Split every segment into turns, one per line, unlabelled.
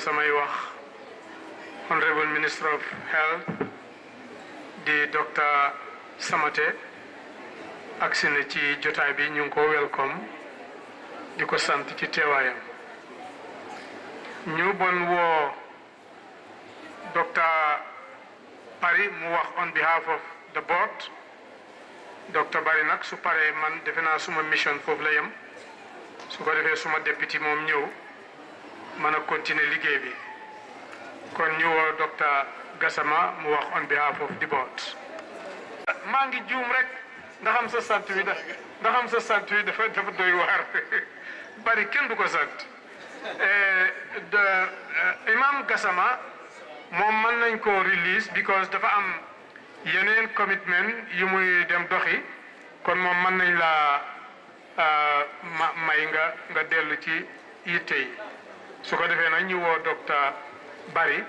samay wax Honorable Minister of Health di Dr. Samate agsi na ci jotaay bi ñu ngi ko welcome di ko sant ci teewaayam ñu bon woo Dr. Barry mu wax on behalf of the board. Dr. Barry nag su paree man defe naa suma mission foofu la yem su ko defee suma député moom ñëw mën a continuer liggéey bi kon ñu woo Dr. Gassama mu wax on behalf of the board. maa ngi juum rek ndax am sa sant wi dafa doy waar Barry kenn du ko sant Imam Gassama moom mën nañ ko release because dafa am yeneen commitment yu muy dem doxi kon moom mën nañ la may nga dellu ci yitte yi su ko defee nag ñu woo Dr. Barry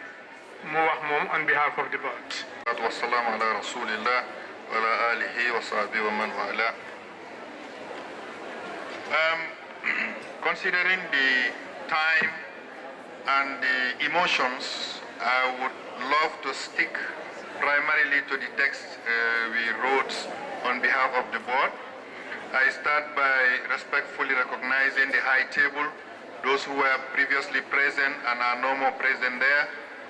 mu wax moom on behalf of the board.
Wassalaamu ala rasulillah wa ala alihi wa sahbihi wa man wala. Considering the time and the emotions, I would love to stick primarily to the text we wrote on behalf of the board. I start by respectfully recognizing the high table, those who were previously present and are no more present there,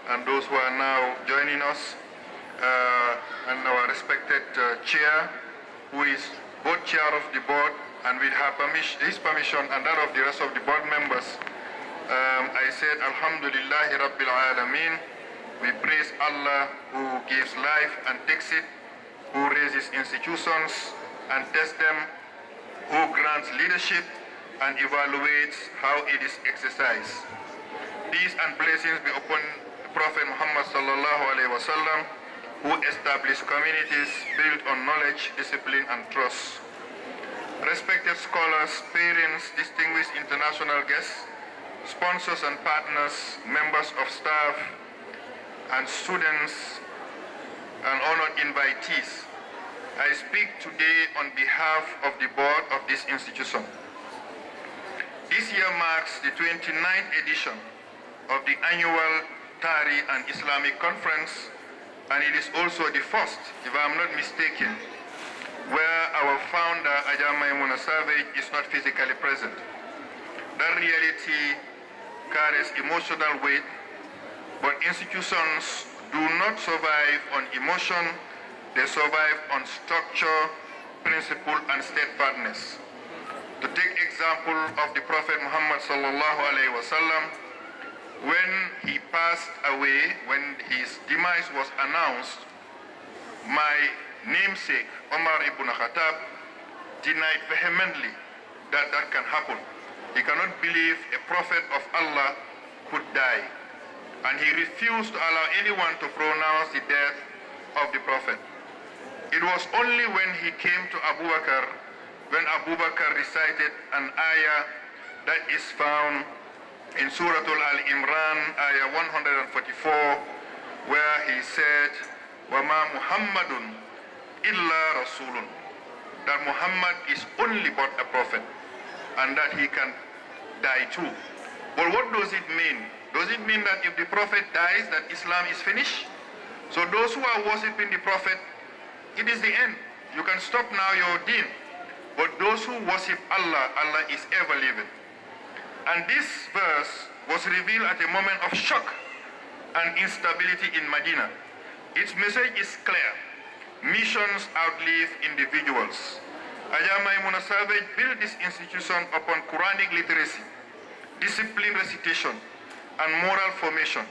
and those who are now joining us, and our respected chair, who is both chair of the board, and with his permission and that of the rest of the board members, I said, Alhamdulillahi Rabbil Alameen. We praise Allah who gives life and takes it, who raises institutions and tests them, who grants leadership and evaluates how it is exercised. Peace and blessings be upon Prophet Muhammad sallallahu alaihi wasallam, who established communities built on knowledge, discipline, and trust. Respected scholars, parents, distinguished international guests, sponsors and partners, members of staff, and students, and honored invitees, I speak today on behalf of the board of this institution. This year marks the 29th edition of the annual Tari and Islamic Conference, and it is also the first, if I'm not mistaken, where our founder, Ajah Maimuna Savage, is not physically present. That reality carries emotional weight, but institutions do not survive on emotion, they survive on structure, principle, and steadfastness. To take example of the Prophet Muhammad sallallahu alaihi wasallam, when he passed away, when his demise was announced, my namesake, Omar ibn Khattab, denied vehemently that that can happen. He cannot believe a prophet of Allah could die. And he refused to allow anyone to pronounce the death of the Prophet. It was only when he came to Abu Bakr, when Abu Bakr recited an ayah that is found in Surah Al-Imran, ayah 144, where he said, وَمَا مُحَمَّدٌ إِلَّا رَسُولٌ, that Muhammad is only but a prophet, and that he can die too. But what does it mean? Does it mean that if the Prophet dies, that Islam is finished? So those who are worshipping the Prophet, it is the end. You can stop now your deen. But those who worship Allah, Allah is ever living. And this verse was revealed at a moment of shock and instability in Medina. Its message is clear. Missions outlive individuals. Ajah Maimuna Savage built this institution upon Quranic literacy, discipline recitation, and moral formation.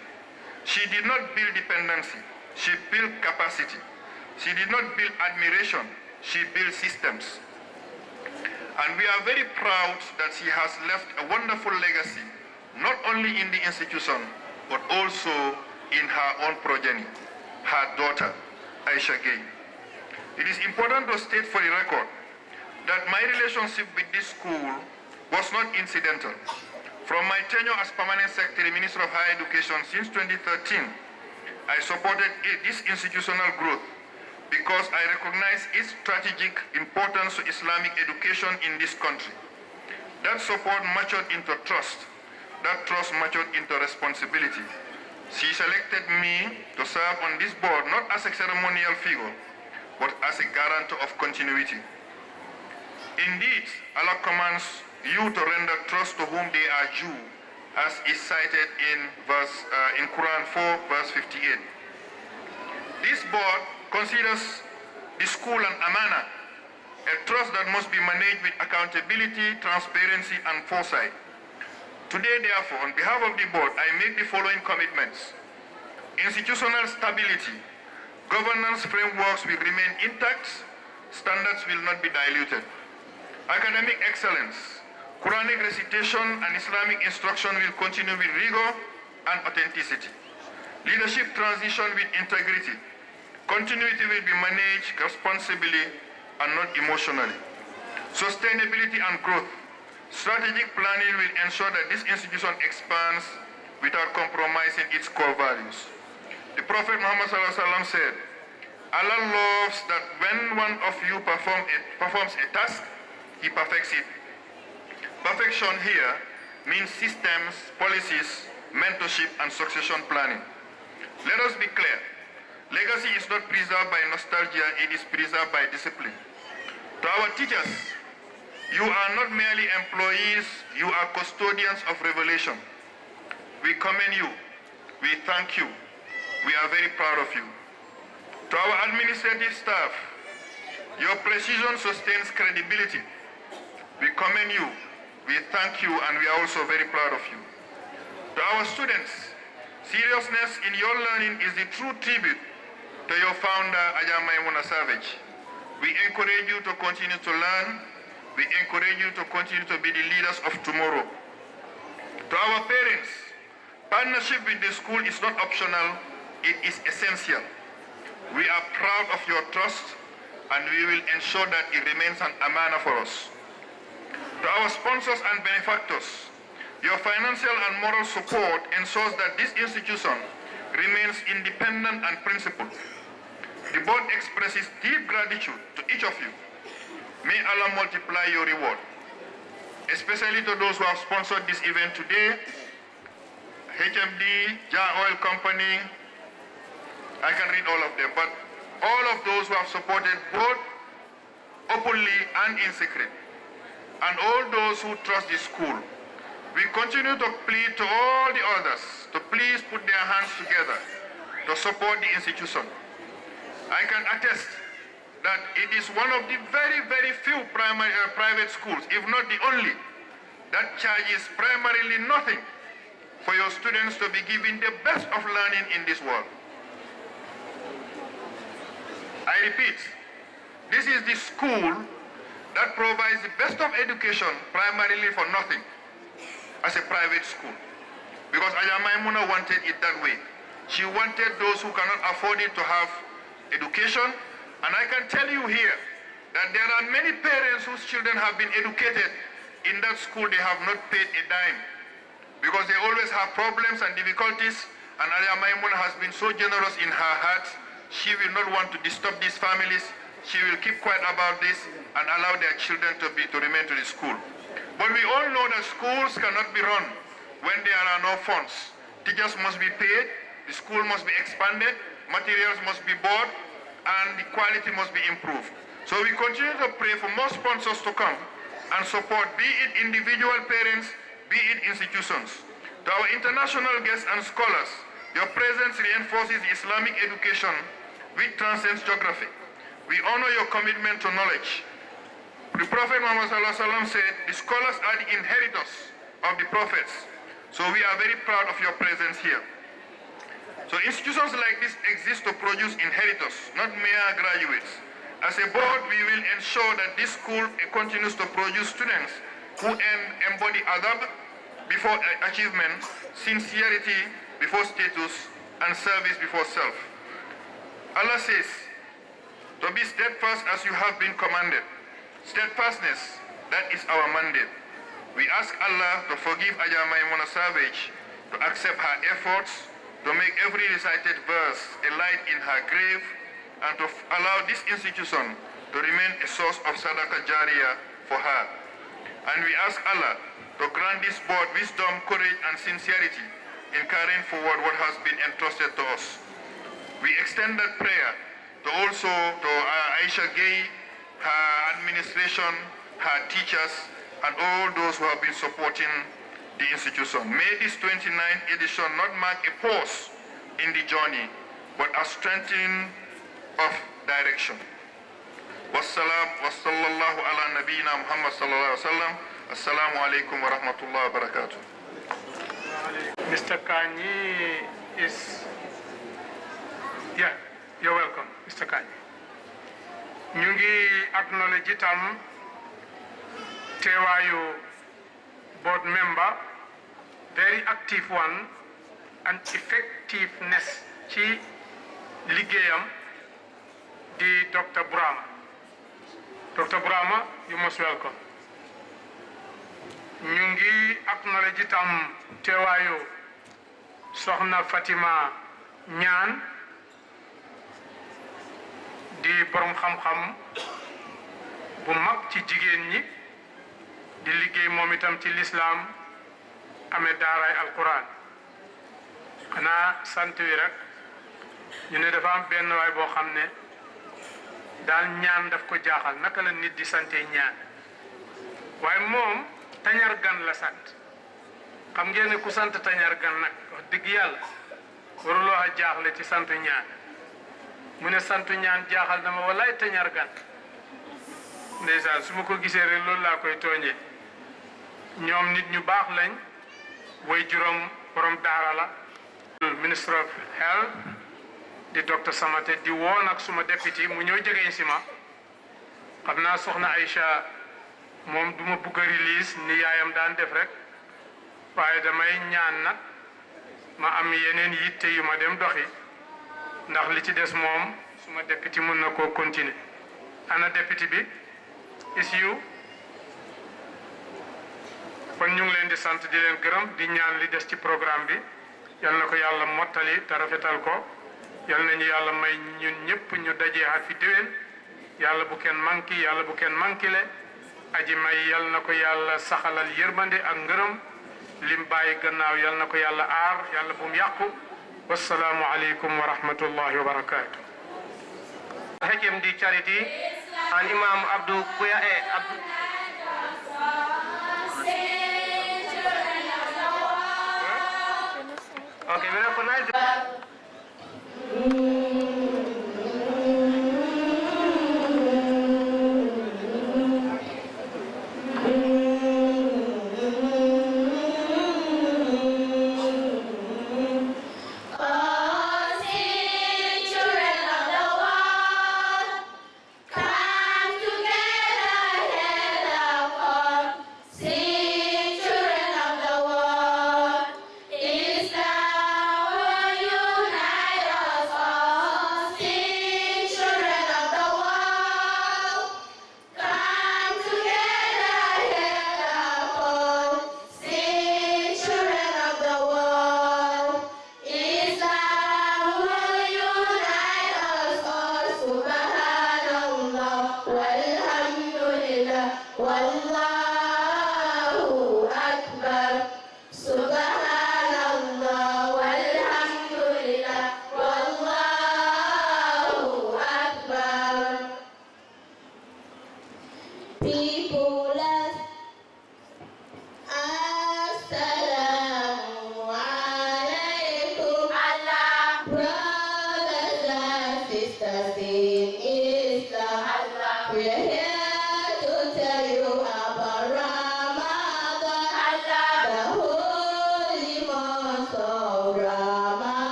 She did not build dependency, she built capacity. She did not build admiration, she built systems. And we are very proud that she has left a wonderful legacy, not only in the institution, but also in her own progeny, her daughter, Aisha Gay. It is important to state for the record that my relationship with this school was not incidental. From my tenure as Permanent Secretary, Minister of Higher Education since 2013, I supported this institutional growth because I recognize its strategic importance to Islamic education in this country. That support matured into trust, that trust matured into responsibility. She selected me to serve on this board not as a ceremonial figure, but as a guarantor of continuity. Indeed, Allah commands you to render trust to whom they are due, as is cited in Quran 4, verse 58. This board considers the school an amana, a trust that must be managed with accountability, transparency, and foresight. Today, therefore, on behalf of the board, I make the following commitments. Institutional stability, governance frameworks will remain intact, standards will not be diluted. Academic excellence, Quranic recitation and Islamic instruction will continue with rigor and authenticity. Leadership transition with integrity. Continuity will be managed responsibly and not emotionally. Sustainability and growth. Strategic planning will ensure that this institution expands without compromising its core values. The Prophet Muhammad ﷺ said, Allah loves that when one of you performs a task, he perfects it. Perfection here means systems, policies, mentorship, and succession planning. Let us be clear. Legacy is not preserved by nostalgia, it is preserved by discipline. To our teachers, you are not merely employees, you are custodians of revelation. We commend you, we thank you, we are very proud of you. To our administrative staff, your precision sustains credibility. We commend you, we thank you, and we are also very proud of you. To our students, seriousness in your learning is the true tribute to your founder, Ajah Maimuna Savage. We encourage you to continue to learn. We encourage you to continue to be the leaders of tomorrow. To our parents, partnership with the school is not optional, it is essential. We are proud of your trust and we will ensure that it remains an amana for us. To our sponsors and benefactors, your financial and moral support ensures that this institution remains independent and principled. The board expresses deep gratitude to each of you. May Allah multiply your reward, especially to those who have sponsored this event today, HMD, Jar Oil Company, I can read all of them, but all of those who have supported both openly and in secret, and all those who trust the school. We continue to plead to all the others to please put their hands together to support the institution. I can attest that it is one of the very, very few private schools, if not the only, that charges primarily nothing for your students to be given the best of learning in this world. I repeat, this is the school that provides the best of education primarily for nothing as a private school. Because Ajah Maimuna wanted it that way. She wanted those who cannot afford it to have education. And I can tell you here that there are many parents whose children have been educated in that school. They have not paid a dime because they always have problems and difficulties. And Ajah Maimuna has been so generous in her heart. She will not want to disturb these families. She will keep quiet about this and allow their children to remain to the school. But we all know that schools cannot be run when there are no funds. Teachers must be paid, the school must be expanded, materials must be bought, and the quality must be improved. So we continue to pray for more sponsors to come and support, be it individual parents, be it institutions. To our international guests and scholars, your presence reinforces Islamic education which transcends geography. We honor your commitment to knowledge. The Prophet Muhammad ﷺ said, the scholars are the inheritors of the prophets. So we are very proud of your presence here. So institutions like this exist to produce inheritors, not mere graduates. As a board, we will ensure that this school continues to produce students who embody adab before achievement, sincerity before status, and service before self. Allah says, to be steadfast as you have been commanded. Steadfastness, that is our mandate. We ask Allah to forgive Ajah Maimuna Savage, to accept her efforts, to make every recited verse a light in her grave, and to allow this institution to remain a source of sadaqah jariyah for her. And we ask Allah to grant this board wisdom, courage, and sincerity in carrying forward what has been entrusted to us. We extend that prayer to Aisha Gay, her administration, her teachers, and all those who have been supporting the institution. May this 29th edition not mark a pause in the journey, but a strengthening of direction. Wassalam wa sallallahu ala nabiyyina Muhammad sallallahu alaihi wasallam. Assalamu alaikum wa rahmatullahi wa barakatuh.
Mr. Kanyi is, yeah, you're welcome, Mr. Kanyi. Ñu ngi acknowledge itam teewaayu board member, very active one, and effectiveness ci liggéeyam di Dr. Brahma. Dr. Brahma, you most welcome. Ñu ngi acknowledge itam teewaayu Soxna Fatima Ñaan di borom xam-xam bu mag ci jigéen ñi di liggéey moom itam ci l'islam amee daaraay alquran. xanaa sant wi rek ñu ne dafa am benn waay boo xam ne daal ñaan daf ko jaaxal naka la nit di sante ñaan waaye moom tañar gan la sant. xam ngeen ne ku sant tañar gan nag wax dëgg yàlla waruloo a jaaxle ci santu ñaan. mu ne santu ñaan jaaxal dama walaay tañar gan. ndeysaan su ma ko gisee rek loolu laa koy tooñee. ñoom nit ñu baax lañ way juróom borom daara la. Minister of Health di Dr. Samate di woon ak suma député mu ñëw jegeñ si ma. xam naa soxna Aïcha moom duma bugg a release ni yaayam daan def rek waaye damay ñaan nag ma am yeneen yitte yu ma dem doxi ndax li ci des moom suma député mun na koo continuer. ana député bi is you kon ñu ngi leen di sant di leen gërëm di ñaan li des ci programme bi yal na ko yàlla mottali te rafetal ko yal nañu yàlla may ñun ñëpp ñu dajee at fi déwén yàlla bu kenn manki yàlla bu kenn mankile aji may yal na ko yàlla saxalal yërmande ak ngërëm lim bàyyi gannaaw yal na ko yàlla aar yàlla bu mu yàqu wassalaamu aleykum wa rahmatullahi wa barakatuh.
Hakim di Charity and Imam Abdul Kuya Okay, we recognize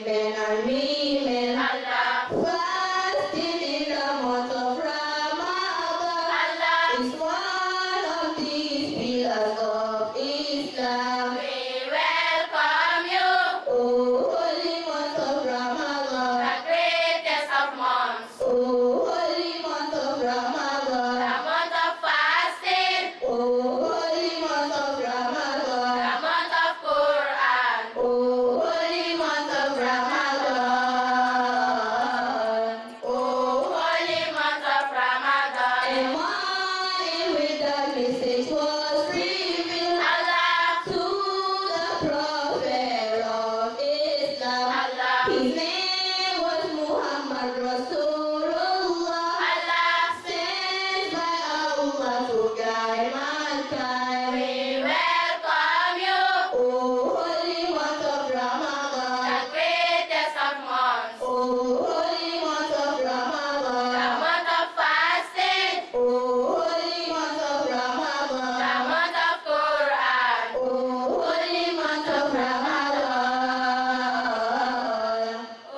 men and women. Fasting in the month of Ramadan is one of these pillars of Islam. We welcome you, O holy month of Ramadan, the greatest of months. O holy month of Ramadan, the month of fasting. O holy month of Ramadan, the month of Quran. O holy month of Ramadan. O holy month of Ramadan. A morning with the message was revealed to the prophet of Islam. His name was Muhammad Rasulullah, sent by Allah to guide mankind. We welcome you, O holy month of Ramadan, the greatest of months. O holy month of Ramadan, the month of fasting. O holy month of Ramadan, the month of Quran. O holy month of Ramadan. O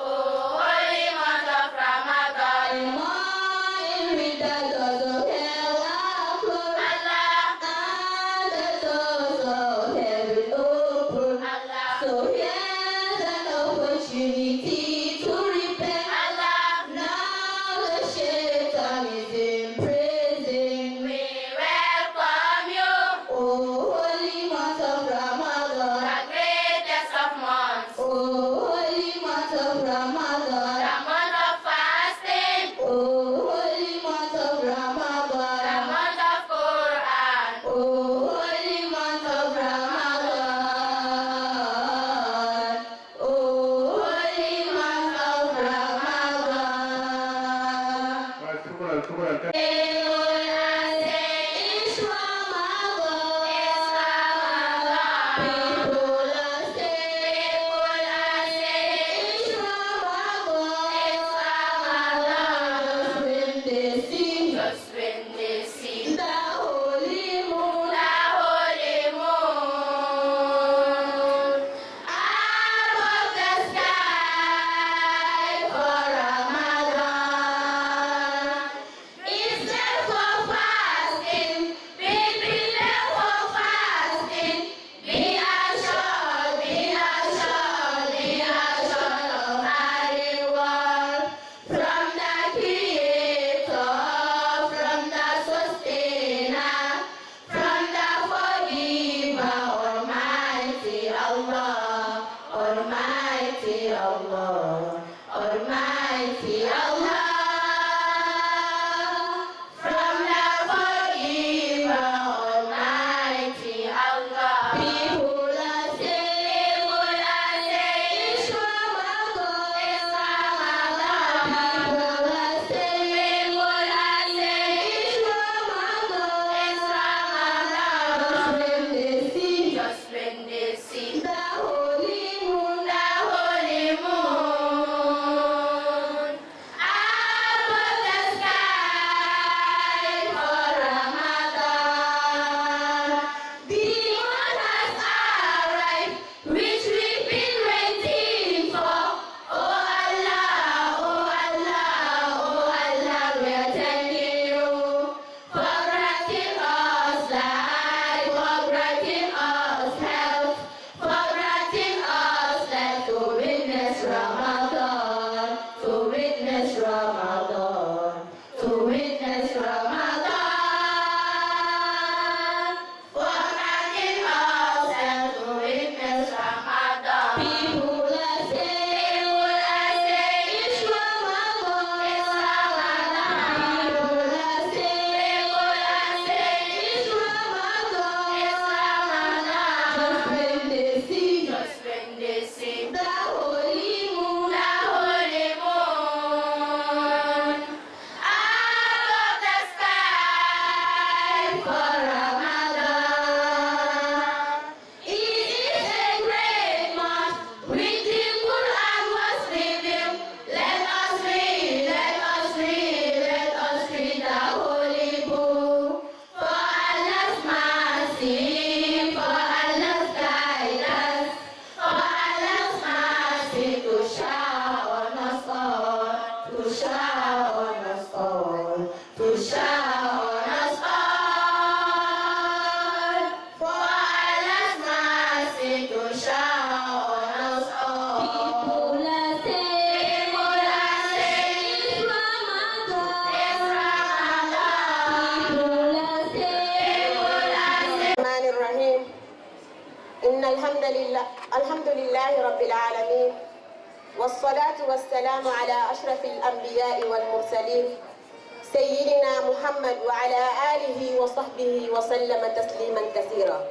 holy month of Ramadan. A morning with the doors of hell are closed, and the doors of heaven open. So here's an opportunity to repent. Now the Shaitan is in prison. We welcome you, O holy month of Ramadan, the greatest of months. O holy month of Ramadan, the month of fasting. O holy month of Ramadan, the month of Quran. O holy month of Ramadan. O holy month of Ramadan. It's Ramadan. People are saying it's Ramadan. Just when they see the holy moon, above the sky for Ramadan. It's there for fasting, baby, there for fasting. Be assured of our reward from the Creator, from the Sustainer, from the Forgiver, Almighty Allah, Almighty Allah, Almighty Allah. From the Forgiver, Almighty Allah. People are saying it's Ramadan. People are saying it's Ramadan. Just when they see the holy moon,
والصلاة والسلام على أشرف الأنبياء والمرسلين سيدنا محمد وعلى آله وصحبه وسلم تسليما كثيرا.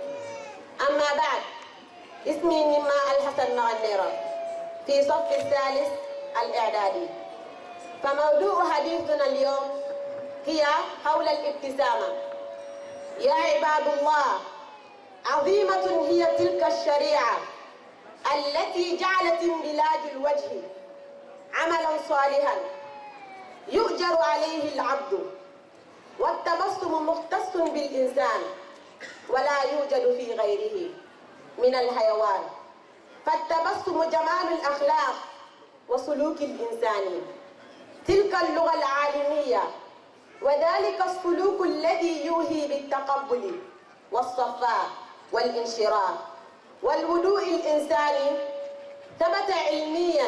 أما بعد، اسمي نما الحسن مغنيرة في صف الثالث الإعدادي. فموضوع حديثنا اليوم هي حول الابتسامة. يا عباد الله، عظيمة هي تلك الشريعة التي جعلت انبلاج الوجه عملا صالحا يؤجر عليه العبد، والتبسم مختص بالإنسان ولا يوجد في غيره من الحيوان، فالتبسم جمال الأخلاق وسلوك الإنسان، تلك اللغة العالمية، وذلك السلوك الذي يوحي بالتقبل والصفاء والانشراح والهدوء الإنساني. ثبت علميا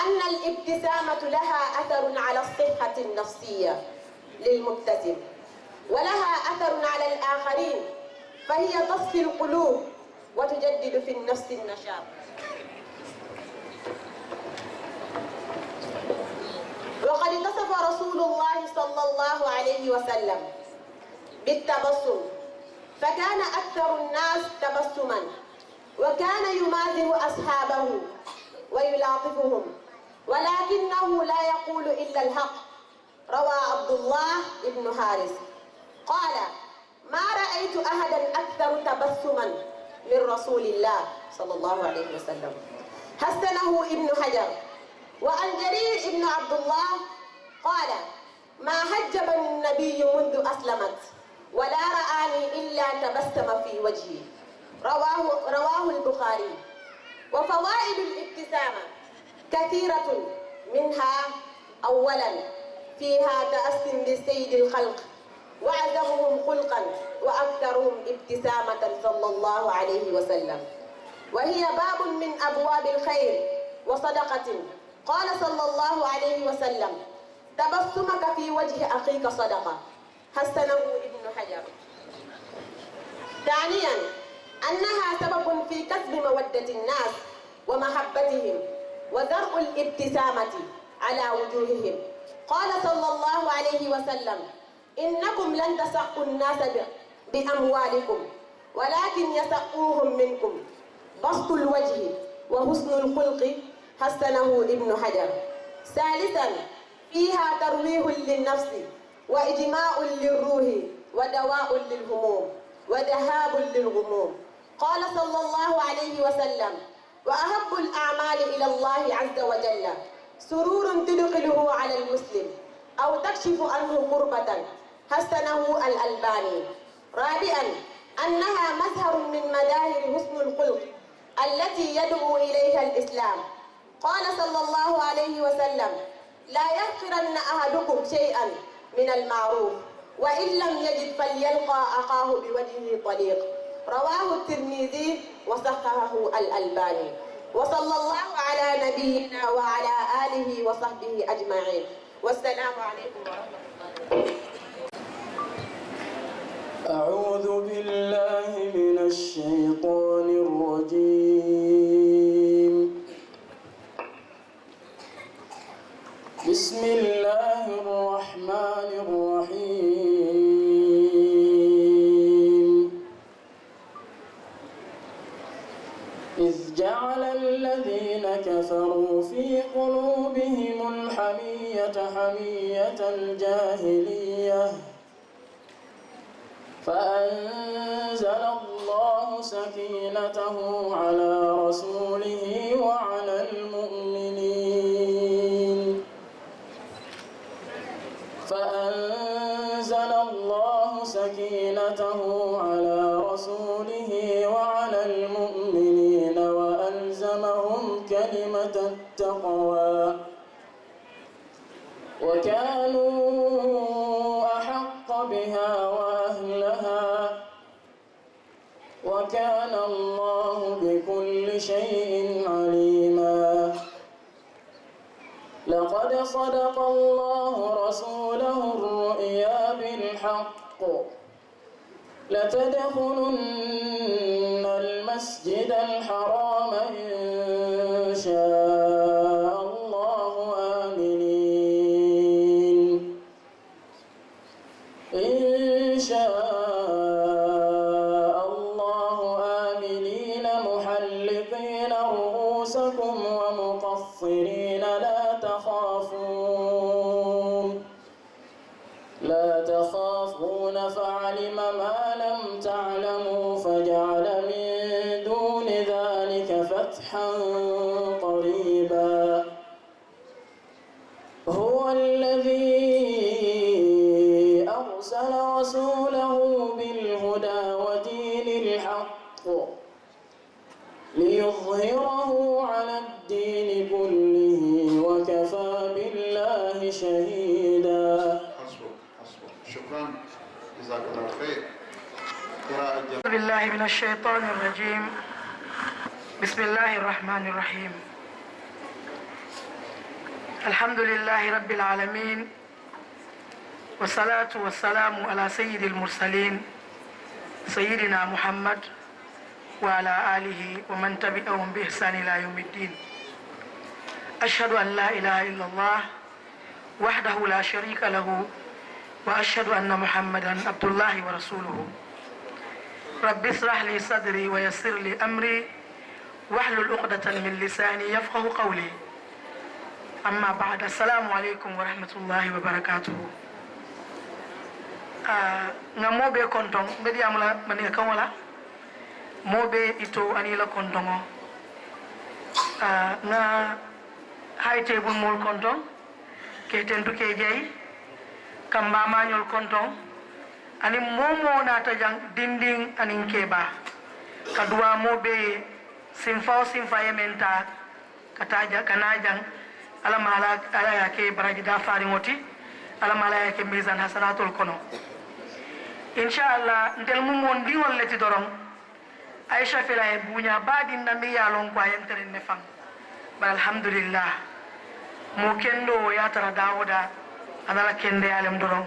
أن الابتسامة لها أثر على الصحة النفسية للمبتسم، ولها أثر على الآخرين، فهي تصفي القلوب وتجدد في النفس النشاط. وقد اتصف رسول الله صلى الله عليه وسلم بالتبسم، فكان أكثر الناس تبسما، وكان يمازح أصحابه ويلاطفهم، ولكنه لا يقول إلا الحق. روى عبد الله بن حارث قال: ما رأيت أحدا أكثر تبسما من رسول الله صلى الله عليه وسلم. حسنه ابن حجر. وعن جرير بن عبد الله قال: ما حجبني النبي منذ أسلمت ولا رآني إلا تبسم في وجهي. رواه البخاري. وفوائد الابتسامة كثيرة، منها أولا فيها تأسي بسيد الخلق وأعظمهم خلقا وأكثرهم ابتسامة صلى الله عليه وسلم، وهي باب من أبواب الخير وصدقة. قال صلى الله عليه وسلم: تبسمك في وجه أخيك صدقة. حسنه ابن حجر. ثانيا أنها سبب في كسب مودة الناس ومحبتهم وزرع الابتسامة على وجوههم. قال صلى الله عليه وسلم: إنكم لن تسقوا الناس بأموالكم ولكن يسقوهم منكم. بسط الوجه وحسن الخلق. حسنه ابن حجر. ثالثا فيها ترويح للنفس وإجماع للروح ودواء للهموم وذهاب للغموم. قال صلى الله عليه وسلم: وأحب الأعمال إلى الله عز وجل سرور تدخله على المسلم أو تكشف عنه كربة. حسنه الألباني. رابعا أنها مظهر من مظاهر حسن الخلق التي يدعو إليها الإسلام. قال صلى الله عليه وسلم: لا يحقرن أحدكم شيئا من المعروف وإن لم يجد فليلقى أخاه بوجهه طليق. رواه الترمذي وصححه الألباني. وصلى الله على نبينا وعلى آله وصحبه أجمعين، والسلام عليكم ورحمة الله.
أعوذ بالله من الشيطان الرجيم. بسم الله الرحمن الرحيم. إذ جعل الذين كفروا في قلوبهم الحمية حمية الجاهلية فأنزل الله سكينته على رسوله وعلى المؤمنين. فأنزل الله سكينته على رسوله وعلى المؤمنين وألزمهم كلمة التقوى وكانوا أحق بها وأهلها وكان الله بكل شيء عليما. لقد صدق الله رسوله الرؤيا بالحق لتدخلن المسجد الحرام إن شاء مقصرين لا تخافون فعلم ما لم تعلموا فجعل من دون ذلك فتحا قريبا هو الذي أرسل رسوله بالهدى ودين الحق ليظهره على الدين كله وكفى بالله شهيدا.
شكرا جزاك الله خير.
أعوذ بالله من الشيطان الرجيم. بسم الله الرحمن الرحيم. الحمد لله رب العالمين والصلاة والسلام على سيد المرسلين سيدنا محمد وعلى آله ومن تبعهم بإحسان إلى يوم الدين. أشهد أن لا إله إلا الله وحده لا شريك له وأشهد أن محمدا عبد الله ورسوله. رب اشرح لي صدري ويسر لي أمري واحلل عقدة من لساني يفقه قولي. أما بعد السلام عليكم ورحمة الله وبركاته. Ngamobe kontong bedi amula mani kamola mobe ito anila kontongo na high table mol kontong ke tentu ke jey kamba mañol kontong ani momo na tajang dinding anin keba kadua mobe simfa yementa kataja kanajang ala mala ala yake baraji da fari ngoti ala mala yake mizan hasanatul kono inshallah ndel mum won diwol leti dorom aisha fela e bunya badi ndami yalon ko ayentere ne fam ba alhamdulillah mo kendo ya tara dawuda anala kende alem dorom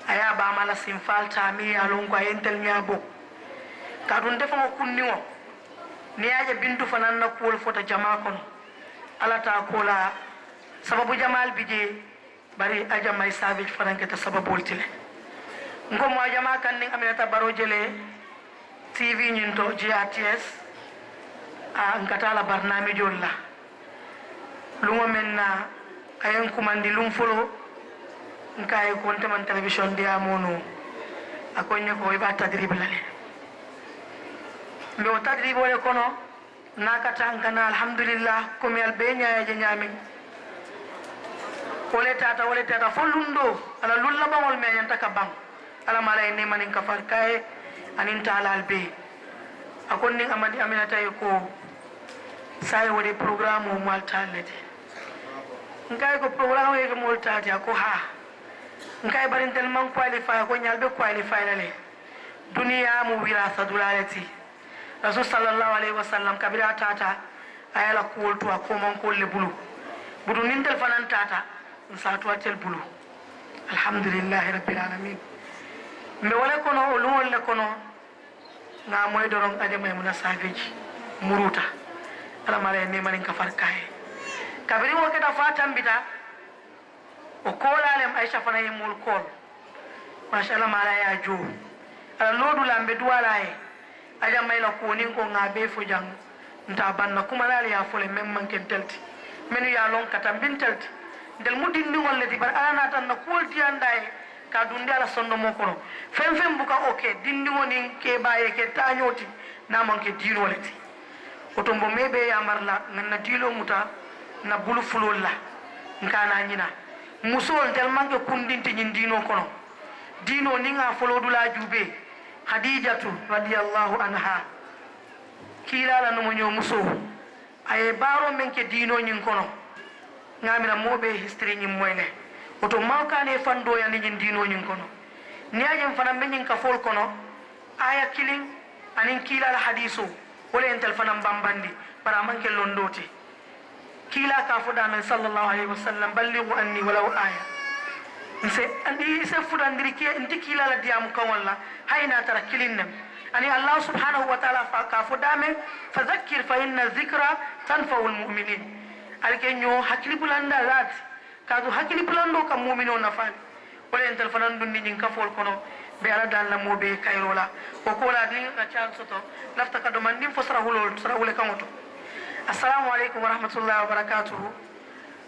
aya ba mala simfal tami yalon ko ayentel nyabo kadun defo kunniwo ni aje bintu fanan na kul fota jama kon ala ta kola sababu jamal bije bari aja may savage faranke ta sababu ultile ngom wa jama kan ni aminata baro jele tv nyinto GRTS ngata la barnami jolla lungo menna ayen kumandi lum folo nkaay konte man television dia mono akonye ko iba tadrib lale mbe o tadrib wala kono nakata ngana alhamdulillah komi albenya ya nyami wala tata folundo ala lulla bawol me nyanta ka bang ala mala ni manin kafar kay anin taala albe akon ni amadi aminata ko sai wodi programme o malta lete ngai ko programme e ko malta ti ko ha ngai barin tel man qualify ko nyalbe qualify lale dunia mu wirasa dulalati rasul sallallahu alaihi wasallam kabira tata ayala kultu ko man ko le bulu budu nintel fanan tata nsatu atel bulu alhamdulillah rabbil alamin mbe wala kono o luwol le kono nga moy doron aje may muna savage muruta ala mala ni manin kafar kay kabiri wo keta fatam bita o kolalem aisha fana yimul kol mashallah mala ya jo ala lodu lambe duwala e aja may la ko nin ko ngabe fo jang nta banna kuma la ya fole mem man ken telti menu ya lon katam bin telti del mudin ni wolle di bar ana tan na kolti anday ka dundi ala sonno mo kono fem buka oke dindi woni ke baye ke tañoti na man ke dino leti oto mbo mebe ya marla na dilo muta na bulu fulol la nkana nyina musol tel manke kundinti nyin dino kono dino ni nga folodula jube khadijatu radiyallahu anha kila la no nyo muso ay baro menke dino nyin kono ngamina mobe history nyin moyne oto mawkane fando ya nyin dino nyin kono ni ajem fana menyin ka fol kono aya killing anin kila al hadiso wala entel fana bambandi para manke londoti kila ka foda na sallallahu alaihi wasallam ballighu anni walau aya nse andi se fudandiri ke ndi kila la diam kan walla hayna tara kilinnem ani allah subhanahu wa ta'ala ka fodame fadhakkir fa inna dhikra tanfa'u almu'minin alkenyo hakili bulanda lat kadu hakili bulando kam mu'mino nafani wala entel fanan dundi nyin ka fol kono be ala dal la mobe kayrola ko ko la di na chan soto lafta kado mandim fo sara hulol sara hule kamoto assalamu alaikum wa rahmatullahi wa barakatuh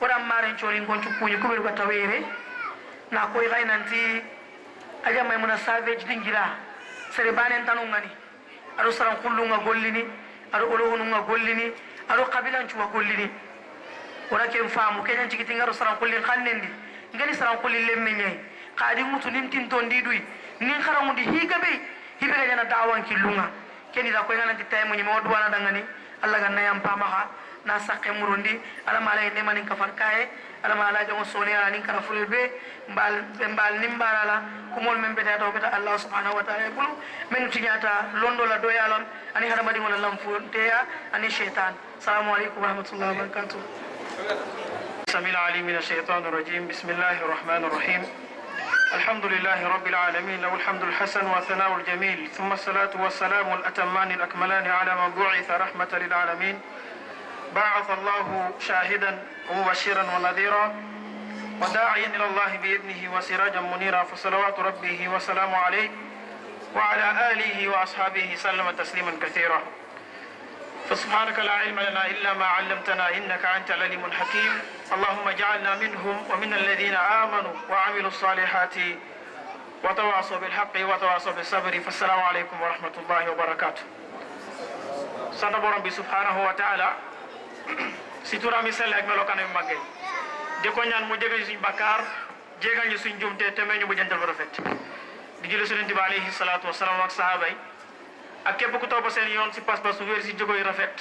waɗan maren corin goncu kuñi kuɓel ko tawere na koy xaynanti aja maymuna savage dingira sere banen tanu ngani aɗo saran kullunga gollini aɗo olohununga gollini aɗo kabilancuwa gollini wona ken faamu keñan cigitinga aɗo saran kullin xannendi ngani saran kullin lemme ñayi xaadi ŋutu nin tinton ndiɗuy nin xaraŋundi higa ɓey hiɓe gañana dawan killunga kenida koy gananti tayemuñime wo duwana dangani allah ganna yam pamaxa na sakke murundi alama ala ne manin kafar kaye alama ala jongo soni ala nin kara fulel be mbal nim balala kumol men beta to beta allah subhanahu wa ta'ala bulu men tinyata londo la do yalam ani hada madi wala lam teya ani shaytan assalamu alaikum wa rahmatullahi wa barakatuh samil ali min ash-shaytanir rajim bismillahir rahmanir rahim الحمد لله رب العالمين له الحمد الحسن وثناء الجميل ثم الصلاة والسلام الأتمان الأكملان على من بعث رحمة للعالمين بعث الله شاهدا ومبشرا ونذيرا وداعيا إلى الله بإذنه وسراجا منيرا فصلوات ربه وسلام عليه وعلى آله وأصحابه سلم تسليما كثيرا فسبحانك لا علم لنا إلا ما علمتنا إنك أنت العليم الحكيم اللهم اجعلنا منهم ومن الذين آمنوا وعملوا الصالحات وتواصوا بالحق وتواصوا بالصبر فالسلام عليكم ورحمة الله وبركاته سنبو ربي سبحانه وتعالى situra mi sel ak melokan yu magge di ko ñaan mu jégal suñu bakkar jégal ñu suñu jumte te meñu bu jëntal bu rafet di jël suñu tiba alayhi salatu wassalam ak sahaba yi ak képp ku topp seen yoon si pas-pas wér si jógo yu rafet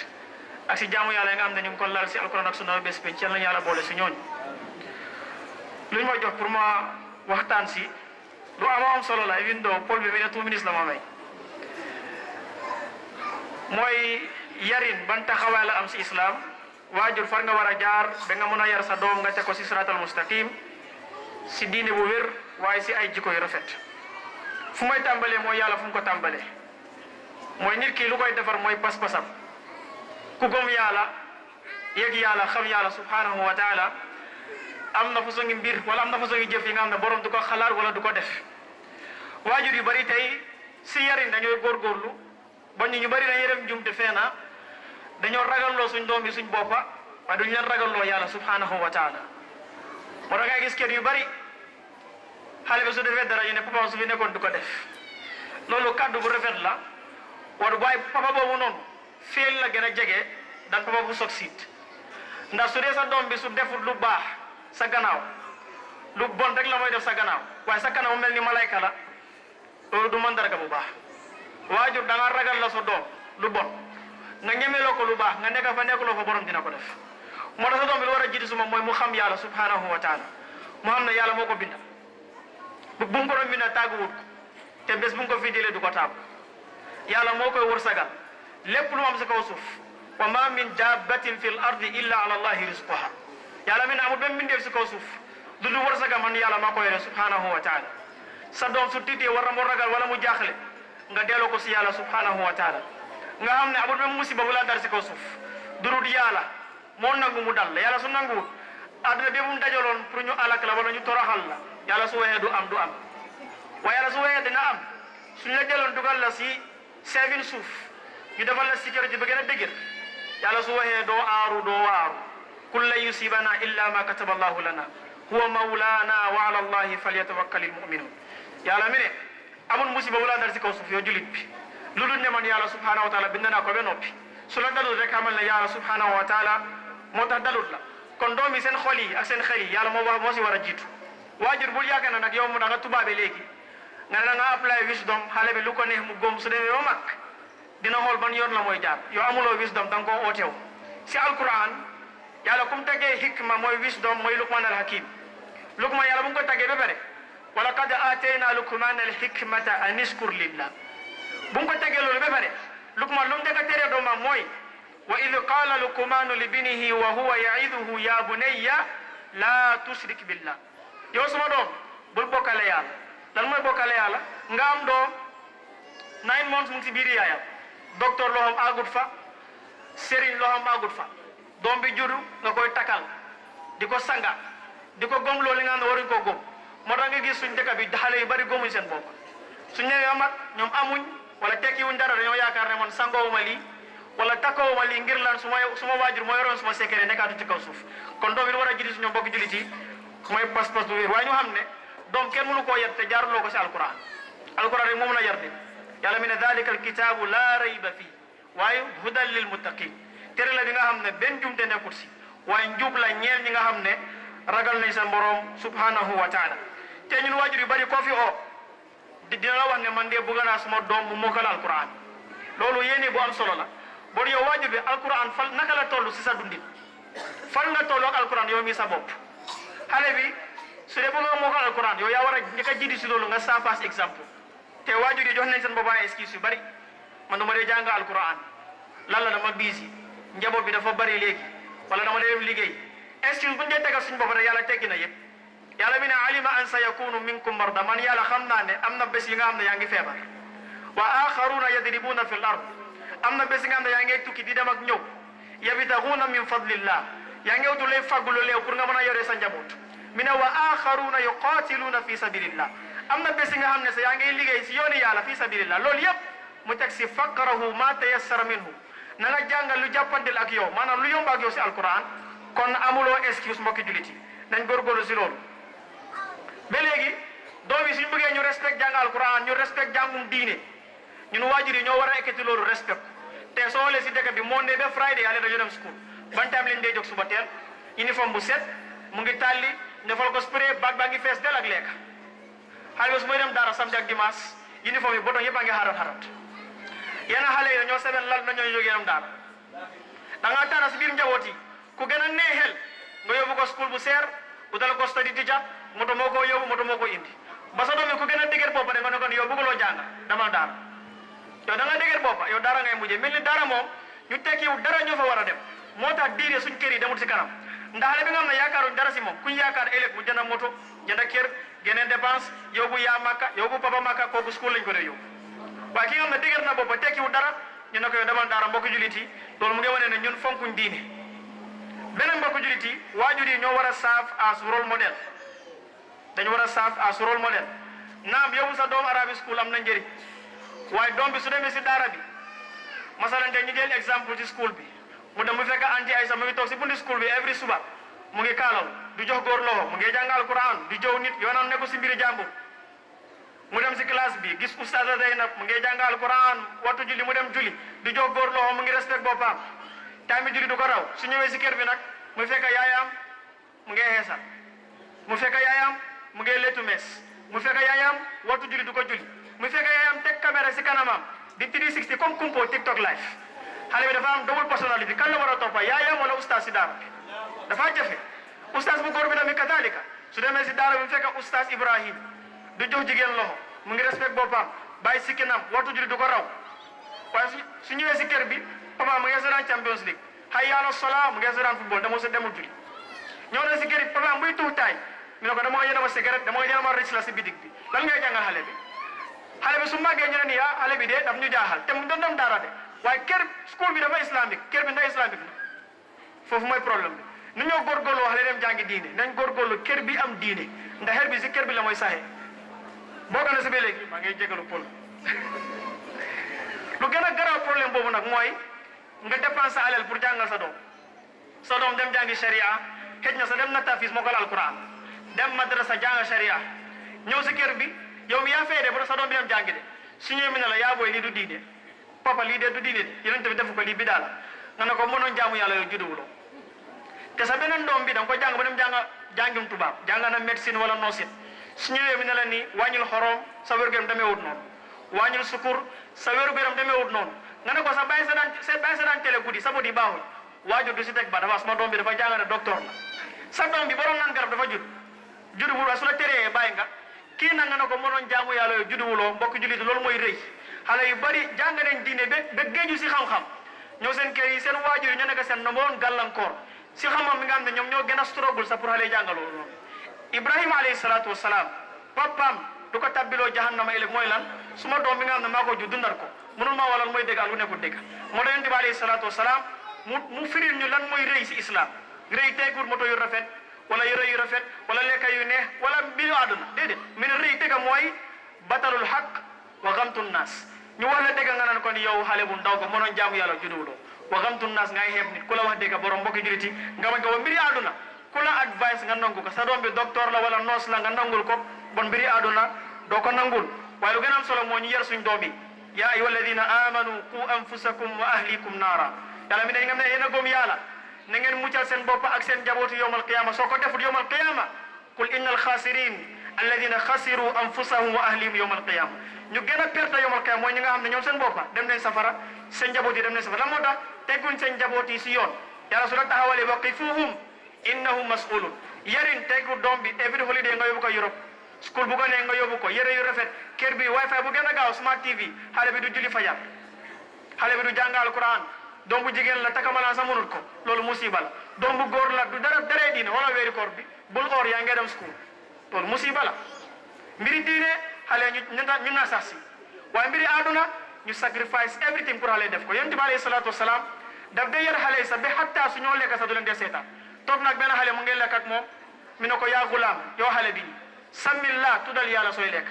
ak si jaamu yàlla nga am ne ñu ngi ko lal si alquran ak sunna bés penc yàlla yàlla boole si ñooñ lu ñu ma jox pour ma waxtaan si lu am solo la even though Paul bi mi ne 2 minutes la ma may mooy yarin ban taxawaay la am si islam waajur far nga war a jaar ba nga mën a yar sa doom nga teg ko si siratal mustaqim si diine bu wér waaye si ay jikko yu rafet fu may tàmbalee mooy yàlla fu mu ko tàmbalee mooy nit ki lu koy defar mooy pas-pasam ku gëm yàlla yëg yàlla xam yàlla subhanahu wa taala am na façon ngi mbir wala am na façon ngi jëf yi nga xam ne borom du ko xalaat wala du ko def waajur yu bari tey si yarin dañooy góorgóorlu ba ñu bari dañuy def njumte feena dañoo ragalloo suñ doom yi suñ boppa waaye duñ leen ragalloo yàlla subhanahu wa taala moo tax ngay gis kër yu bari xale bi su defee dara ñu ne papa su fi nekkoon du ko def loolu kàddu bu rafet la war waaye papa boobu noonu feel la gën a jege dan papa bu sog siit ndax su dee sa doom bi su defut lu baax sa gannaaw lu bon rek la mooy def sa gannaaw waaye sa kanam mel ni malayka la loolu du mandarga bu baax waajur da nga ragal la sa doom lu bon nga ñemeloo ko lu baax nga nekk fa nekkuloo fa borom dina ko def moo tax sa doom bi lu war a jiitu suma mooy mu xam yàlla subhanahu wa taala mu xam ne yàlla moo ko binda bu mu ko doon binda tàgguwut ko te bés bu mu ko fi jëlee du ko taagu yàlla moo koy wërsagal lépp lu am si kaw suuf wa ma min dabbatin fil ardi illa ala allahi rizquha yàlla mi ne amul benn mbindeef si kaw suuf du du wërsagal man yàlla maa ko yore subhanahu wa taala sa doom su tiitee war na mu ragal wala mu jaaxle nga delloo ko si yàlla subhanahu wa taala nga xam ne amul benn musiba bu la dar si kaw suuf durut yàlla moo nangu mu dal la yàlla su nanguwut àdduna bi mu dajaloon pour ñu alak la wala ñu toroxal la yàlla su waxee du am waaye yàlla su waxee dina am suñ la jëloon dugal la si seven suuf ñu defal la sécurité ba gën a dëgër yàlla su waxee doo aaru doo waaru kul lan yusibana illa ma kataba allahu lana huwa mawlana wa ala allahi falyatawakkalil mu'minun yàlla mi ne amul musiba bu la dar si kaw suuf yow julit bi lu dul ne man yàlla subhanahu wa taala bind naa ko ba noppi su la dalul rek xamal ne yàlla subhanahu wa taala moo tax dalut la kon doom yi seen xol yi ak seen xel yi yàlla moo si war a jiitu waajur bul yaakaar na nag yow mu da nga tubaabe léegi nga ne da nga apply wisdom xale bi lu ko neex mu góom su demee ba mag dina xool ban yoon la mooy jaar yow amuloo wisdom da nga koo ootew si alquran yàlla kum taggee hikma mooy wisdom mooy luqman al hakim luqman yàlla bu nga ko taggee ba pare wala qad atayna luqman al hikmata an ishkur lillah bu nga ko taggee loolu ba pare luqman lu mu dëkk tere doomam mooy wa id qala luqmanu libnihi wa huwa ya'iduhu ya bunayya la tushrik billah yow suma doom bul bokkale yàlla lan mooy bokkale yàlla nga am doom 9 months mu ngi si biir yaayam docteur loo xam agut fa sëriñ loo xam agut fa doom bi juddu nga koy takal di ko sanga di ko gom loolu li nga xam ne waruñ koo gom moo tax nga gis suñ dëkk bi xale yu bari gomuñ seen bopp suñ ñëwee amat ñoom amuñ wala tekki wuñ dara dañoo yaakaar ne man sangoowuma lii
wala takko wali ngir lan suma wajur mo yoron suma secret nekatu ci kaw suuf kon doom yi wara jidi suñu bokk juliti moy pass pass bu wa ñu xamne doom kenn mënu ko yett jaarlo ko ci alquran rek mo mëna yar di yalla min dhalika alkitabu la rayba fi wa hudan lil muttaqin tere la bi nga xamne ben jumte nekut ci way njub la ñeel ñi nga xamne ragal nañ sa borom subhanahu wa ta'ala te ñun wajur yu bari ko fi o dina la wax ne man de bëgg naa suma doom mu mokal alquran loolu yéene bu am solo la bon yow waajur bi alquran fal naka la toll si sa dundin fal nga toll ak alquran yow mi sa bopp xale bi su dee bëgg nga mokal alquran yow yaa war a njëkk a jiitu si loolu nga sans face exemple te waajur yi jox nañ seen boppam excuse yu bari man dama dee jàng alquran lan la dama busy njaboot bi dafa bari léegi wala dama dee def liggéey excuse bu ñu dee tegal suñu bopp rek yàlla teggi na yëpp yàlla mi ne alima an sa yakunu minkum marda man yàlla xam naa ne am na bés yi nga xam ne yaa ngi feebar wa axaruna yadribuna fi l ard am na bés yi nga xam ne yaa ngi tukki di dem ak ñëw yabtaxuuna min fadlillah yaa ngi wutu lay fàggu lu leew pour nga mën a yore sa njaboot mi ne wa axaruna yuqatiluuna fi sabilillah am na bés yi nga xam ne sa yaa ngi liggéey si yooni yàlla fi sabilillah loolu yëpp mu teg si faqrahu ma tayassara minhu na nga jàngal lu jàppandil ak yow maanaam lu yomb ak yow si alquran kon amuloo excuse mbokki julit yi nañ góorgóorlu si loolu ba léegi doom yi suñu bëggee ñu respect jàng alquran ñu respect jàngum diine ñun waajur yi ñoo war a ekkati loolu respect te soo xoolee si dëkk bi Monday ba Friday yàlla dañu dem school ban time lañ dee jóg suba teel uniforme bu set mu ngi tàlli defal ko spray bag baa ngi fees del ak lekk xale bi su may dem daara samedi ak dimanche uniforme yi boton yëpp a ngi xarat yenn xale yi dañoo seben lal nañoo jógee dem daara da ngaa tànn si biir njaboot yi ku gën a neexel nga yóbbu ko school bu seer utal ko study teacher moto moo ko yóbbu moto moo ko indi ba sa doom yi ku gën a dëgër boppa de nga ne kon yow bëggaloo jàng dama daara yow da nga dëgër boppa yow daara ngay mujjee mel ni daara moom ñu tekkiwu dara ñoo fa war a dem moo tax diine suñ kër yi demul si kanam ndax xale bi nga xam ne yaakaaruñ dara si moom kuñ yaakaar ëllëg mu jënd moto jënd kër geneen dépense yóbbu yaa makka yóbbu papa makka kooku school lañ ko dee yóbbu waaye ki nga xam ne dëgër na boppa tekkiwu dara ñu ne ko yow demal daara mbokku julit yi loolu mu ngi wane ne ñun fonkuñ diine beneen mbokku julit yi waajur yi ñoo war a serve as role model dañu war a serve as role model naam yóbbu sa doom arabi school am na njëriñ waaye doom bi su demee si daara bi masalan te ñu jël exemple ci school bi mu dem mu fekk anti ay sax mu ngi toog si bundi school bi every suba mu ngi kaalaw du jox góor loxo mu ngi jàngal Quran du jow nit yoonam nekku si mbiri jàmbur mu dem si classe bi gis oustaz Zeynab mu ngi jàngal Quran wattu julli mu dem julli du jox góor loxo mu ngi respect boppam time julli du ko raw su ñëwee si kër bi nag mu fekk yaayam mu ngi xeesal mu fekk yaayam mu ngi letu mees mu fekk yaayam wattu julli du ko julli mu fekk yaayam teg caméra si kanamam di 360 comme kumpo TikTok live xale bi dafa am double personnalité kan la war a toppa yaayam wala oustaz si daara bi dafa jafe oustaz bu góor bi tamit kadalika su demee si daara bi mu fekk oustaz Ibrahim du jox jigéen loxo mu ngi respect boppam bàyyi sikkinam wattu julli du ko raw waaye su ñëwee si kër bi papa mu ngi seetaan Champions League hayya ala sola mu ngi seetaan football dama sa demul julli ñëw na si kër bi papa muy tuux taay ñu ne ko dama yéene ma cigarette dama yéene ma rëcc la si bitig bi lan ngay jàngal xale bi su màggee ñu ne nii xale bi de daf ñu jaaxal te mu doon dem daara de waaye kër school bi dafa islamique kër bi ndax islamique la foofu mooy problème bi nu ñoo góorgóorlu wax le dem jàngi diine nañ góorgóorlu kër bi am diine ndax xel bi si kër bi la mooy saxee boo ko ne si ba léegi maa ngi jégalu Paul lu gën a garaaw problème boobu nag mooy nga dépense alal pour jàngal sa doom dem jàngi sharia xëj na sa dem na tafis moo ko la alquran dem madrasa jàng sharia ñëw si kër bi yow mi yaa fay de ba sa doom bi dem jàngi de su ñëwee mi ne la yaa booy lii du diine papa lii de du diine de yonent bi defu ko lii bi daala nga ne ko mënoon jaamu yàlla yow judduwuloo te sa beneen doom bi da nga ko jàng ba dem jàngim tubaab jàng na médecine wala noosin su ñëwee mi ne la nii wàññil xorom sa wér-gu-yaram demeewut noonu wàññil sukur sa wér-gu-yaram demeewut noonu nga ne ko sa bàyyi sa daan télé guddi sa bët yi baaxul waajur du si teg ba dafa sama doom bi dafa jàng ne docteur la sa doom bi borom naan garab dafa judduwul waaye su la teree bàyyi nga kii nag nga ne ko mënoon jaamu yàlla yow judduwuloo mbokk jullit loolu mooy rëy xale yu bari jàng nañ diine ba géeju si xam-xam ñëw seen kër yi seen waajur yi ñoo nekk seen nomboon gàllankoor si xam-xam mi nga xam ne ñoom ñoo gën a struggle sa pour xale yi jàngaloo loolu Ibrahima alayhi salaatu wasalaam papaam du ko tabbiloo jahannama ëllëg mooy lan suma doom bi nga xam ne maa ko ju dundal ko mënul maa walal mooy dégg ak lu nekkul dégg moo tax yonent bi alayhi salaatu wasalaam mu firil ñu lan mooy rëy si islam rëy teegul moto yu rafet wala yëre yu rafet wala lekka yu neex wala mbiru àdduna déedéet mi ne rëy tega mooy batalul xaq wa gamtu naas ñu wax la dégg nga naan kon yow xale bu ndaw ko mënoon jaamu yàlla judduwuloo wa gamtu nas ngay heb nit kula wax dega borom mbokki juliti nga ma ko mbiri aduna kula advice nga nangu ko sa doom bi docteur la wala nurse la nga nangul ko bon mbiri aduna do ko nangul waaye lu gën a am solo moo ñu yar suñ doom yi yaa ayyuha alladina amanu qu anfusakum wa ahlikum naara yàlla mi ne nga ne yéen a gëm yàlla na ngeen muccal seen bopp ak seen jabootu yowmal qiyama soo ko defut yowmal qiyama qul inna alxaasirin alladina xasiru anfusahum wa ahlihim yowmal qiyama ñu gën a perte yowmal qiyama mooy ñi nga xam ne ñoom seen boppa dem nañ safara seen jaboot yi dem nañ safara lan moo tax tegguñ seen jaboot yi si yoon yàlla su la taxawalee waqifuhum innahum mas'ulun yarin teggu doom bi every holiday nga yóbbu ko Europe school bu ko nee nga yóbbu ko yére yu rafet kër bi wifi bu gën a gaaw smart TV xale bi du julli fajar xale bi du jàngal Quran doom bu jigéen la takamalaan sa mënut ko loolu musiba la doom bu góor la du dara daree diine wala weeri koor bi bul oor yaa ngi dem school loolu musiba la mbiri diine xale ñu na sax si waaye mbiri àdduna ñu sacrifice everything pour xale def ko yonent bi alayhi salaatu wasalaam daf day yar xale yi sax ba xatta su ñoo lekk sax du leen dee seetaan toog nag benn xale mu ngi lekk ak moom mi ne ko yaa gulaam yow xale bi sammillah tuddal yàlla sooy lekk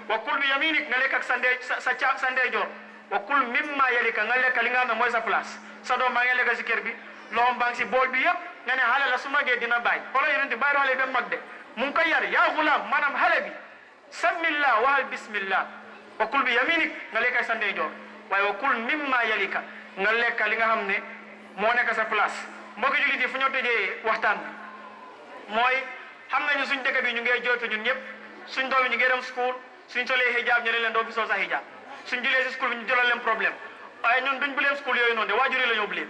wa kul bi yaminik nga lekk ak sa ndeyjoor wa kul mimma yalika nga lekk li nga xam ne mooy sa place sa doom baa ngi lekk si kër bi loxom baa ngi si bool bi yëpp nga ne xale la su magee dina bàyyi xoolal yonent bàyyi xale ba mag de mu ngi koy yar yaa gulaam maanaam xale bi sammillah waxal bismillah wa kul bi yaminik nga lekk ak sa ndeyjoor waaye wa kul mimma yalika nga lekk li nga xam ne moo nekk sa place mbokki jullit yi fu ñoo tëjee waxtaan bi mooy xam nañu suñ dëkk bi ñu ngi jooytu ñun ñëpp suñ doom yi ñu ngi dem school suñ solee hijab ñu ne leen doo fi sol sa hijab suñ julee si school bi ñu jëlal leen problème waaye ñun duñ buleem school yooyu noonu de waajur yi la ñoo buleem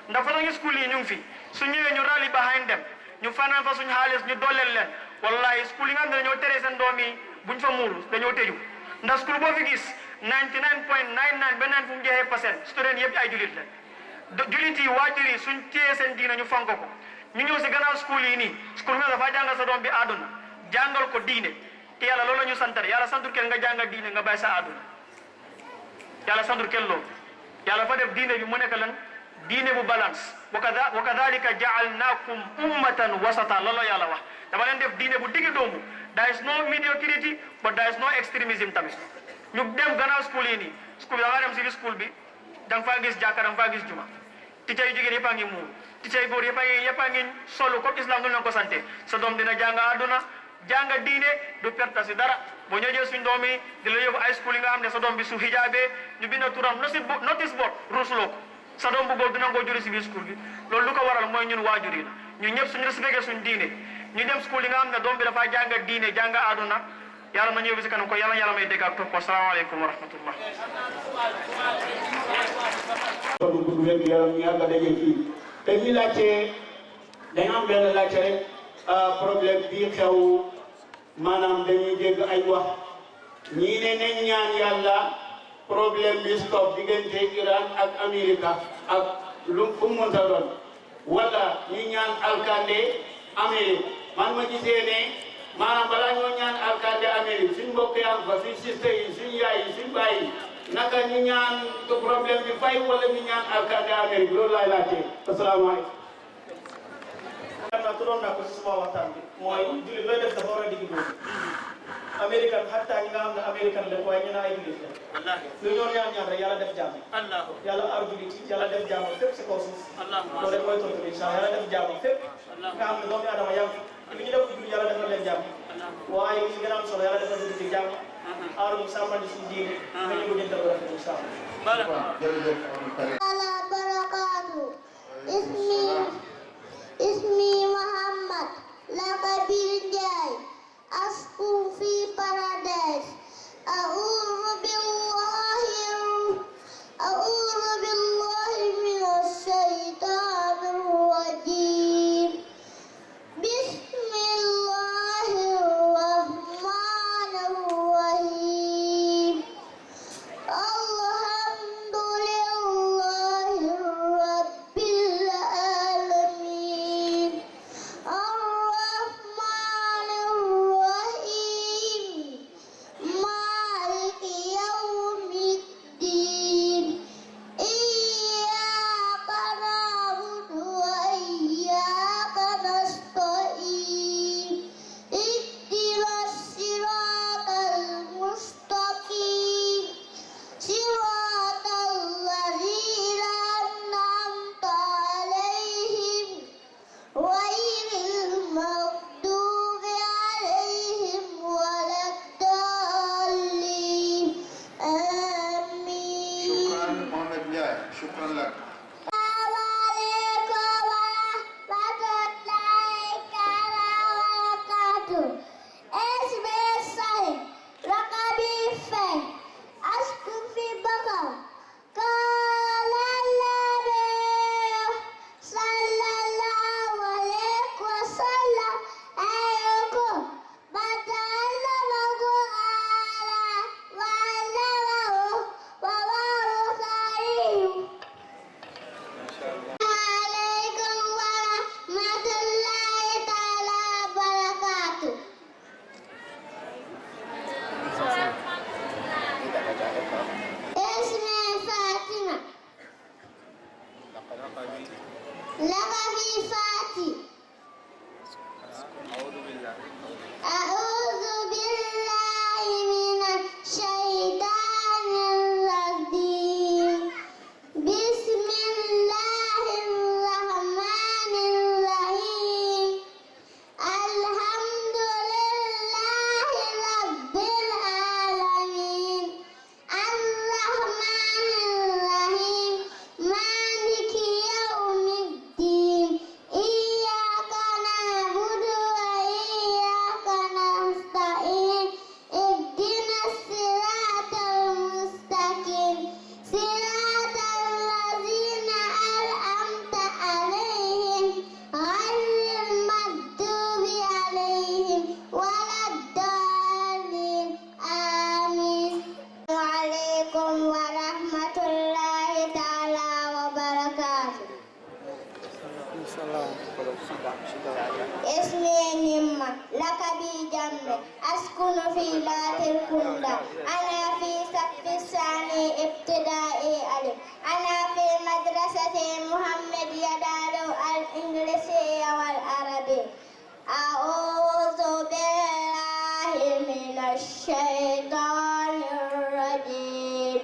ndax fa nañu school yi ñu ngi fi su ñëwee ñu rally behind dem ñu fanaan fa suñ xaalis ñu dooleel leen wallahi school yi nga xam ne dañoo tere seen doom yi buñ fa muuru dañoo tëju ndax school boo fi gis 99.99 ba 9 fu mu jeexee percent student yëpp ay julit la julit yi waajur yi suñ téye seen diina ñu fonk ko ñu ñëw si gannaaw school yi nii school bi dafa jàngal sa doom bi àdduna jàngal ko diine te yàlla loolu la ñu santar yàlla santur kenn nga jàngal diine nga bàyyi sa àdduna yàlla santur kenn loolu yàlla fa def diine bi mu nekk lan diine bu balance wa kadhalika ja'alnakum ummatan wasata loolu la yàlla wax dama leen def diine bu digg doomu there is no mediocrity but there is no extremism tamit ñu dem gannaaw school yi nii school bi da nga dem si biir school bi da nga faa gis jàkka da nga faa gis juma teacher yu jigéen yëpp a ngi muur teacher yu góor yëpp a ngi solo comme islam nu leen ko sante sa doom dina jàng àdduna jàng diine du perte si dara boo ñëwee suñ doom yi di la yóbbu ay school yi nga xam ne sa doom bi su hijaabee ñu bind turam notice board ruusuloo ko sa doom bu góor dina ngoo juri si biir school bi loolu lu ko waral mooy ñun waajur yi la ñun ñëpp suñu respecté suñ diine ñu dem school yi nga xam ne doom bi dafa jàng diine jàng àdduna yàlla ma ñëw bi si kanam ko yàlla may dégg ak topp asalaamaaleykum wa rahmatullah
bu gudd wér gu yaram ñu yàgg a daje fii te ñi laajte dañu am benn laajte rek problème bii xew maanaam dañuy dégg ay wax ñii ne nañ ñaan yàlla problème bi stop diggante Iran ak Amérique ak lu fu mu mënta doon wala ñu ñaan alkande Amérique man ma gisee ne maanaam balaa ñoo ñaan alkande Amérique suñ mbokk yaa fa suñ siste yi suñ yaay yi suñ baay yi naka ñu ñaan ko problème bi fay wala ñu ñaan alkande Amérique loolu laay laajte asalaamaaleykum.
naa turoon naa ko si suma waxtaan bi mooy jullit looy def dafa war a digg dóomu américain xataa ñi nga xam ne américain la waaye ñu ne ay jullit la lu ñoo ñaan rek yàlla def jàmm yàlla aar jullit yi yàlla def jàmm fépp si kaw suuf loolu rek mooy tontu bi incha allah yàlla def jàmm fépp nga xam ne doomu aadama yam li ñu def jullit yàlla defal leen jàmm waaye li gën a am solo yàlla defal jullit yi jàmm aar ñu sàmmandi suñu diine nga ñu bëgg a rafet incha
allah اسمي محمد لقبيل جاي أسكن في بارادايس أعوذ بالله من الشيطان الرجيم بسم الله الرحمن الرحيم الحمد لله وبركاته. اسمي سعيد لقبي فين أسكن في بقر. قال النبي صلى الله عليه وسلم أيكم من تعلم القرآن وعلمه وهو كريم. عليكم ورحمة الله تعالى وبركاته. اسمي فاطمة لقبي فاتي. أعوذ بالله من الشيطان الرجيم. بسم الله الرحمن الرحيم. الحمد لله رب العالمين الرحمن الرحيم مالك يوم الدين إياك نعبد وإياك نستعين اهدنا الصراط المستقيم صراط الذين أنعمت عليهم غير المغضوب عليهم ولا الضالين آمين. وعليكم ورحمة الله تعالى وبركاته. اسمي نعمة لقبي جنة أسكن في ذات الكندة. أنا في صف الثاني ابتدائي ألف. أنا في مدرسة محمد يدالو الإنجليزية والعربي. أعوذ بالله من الشيطان الرجيم.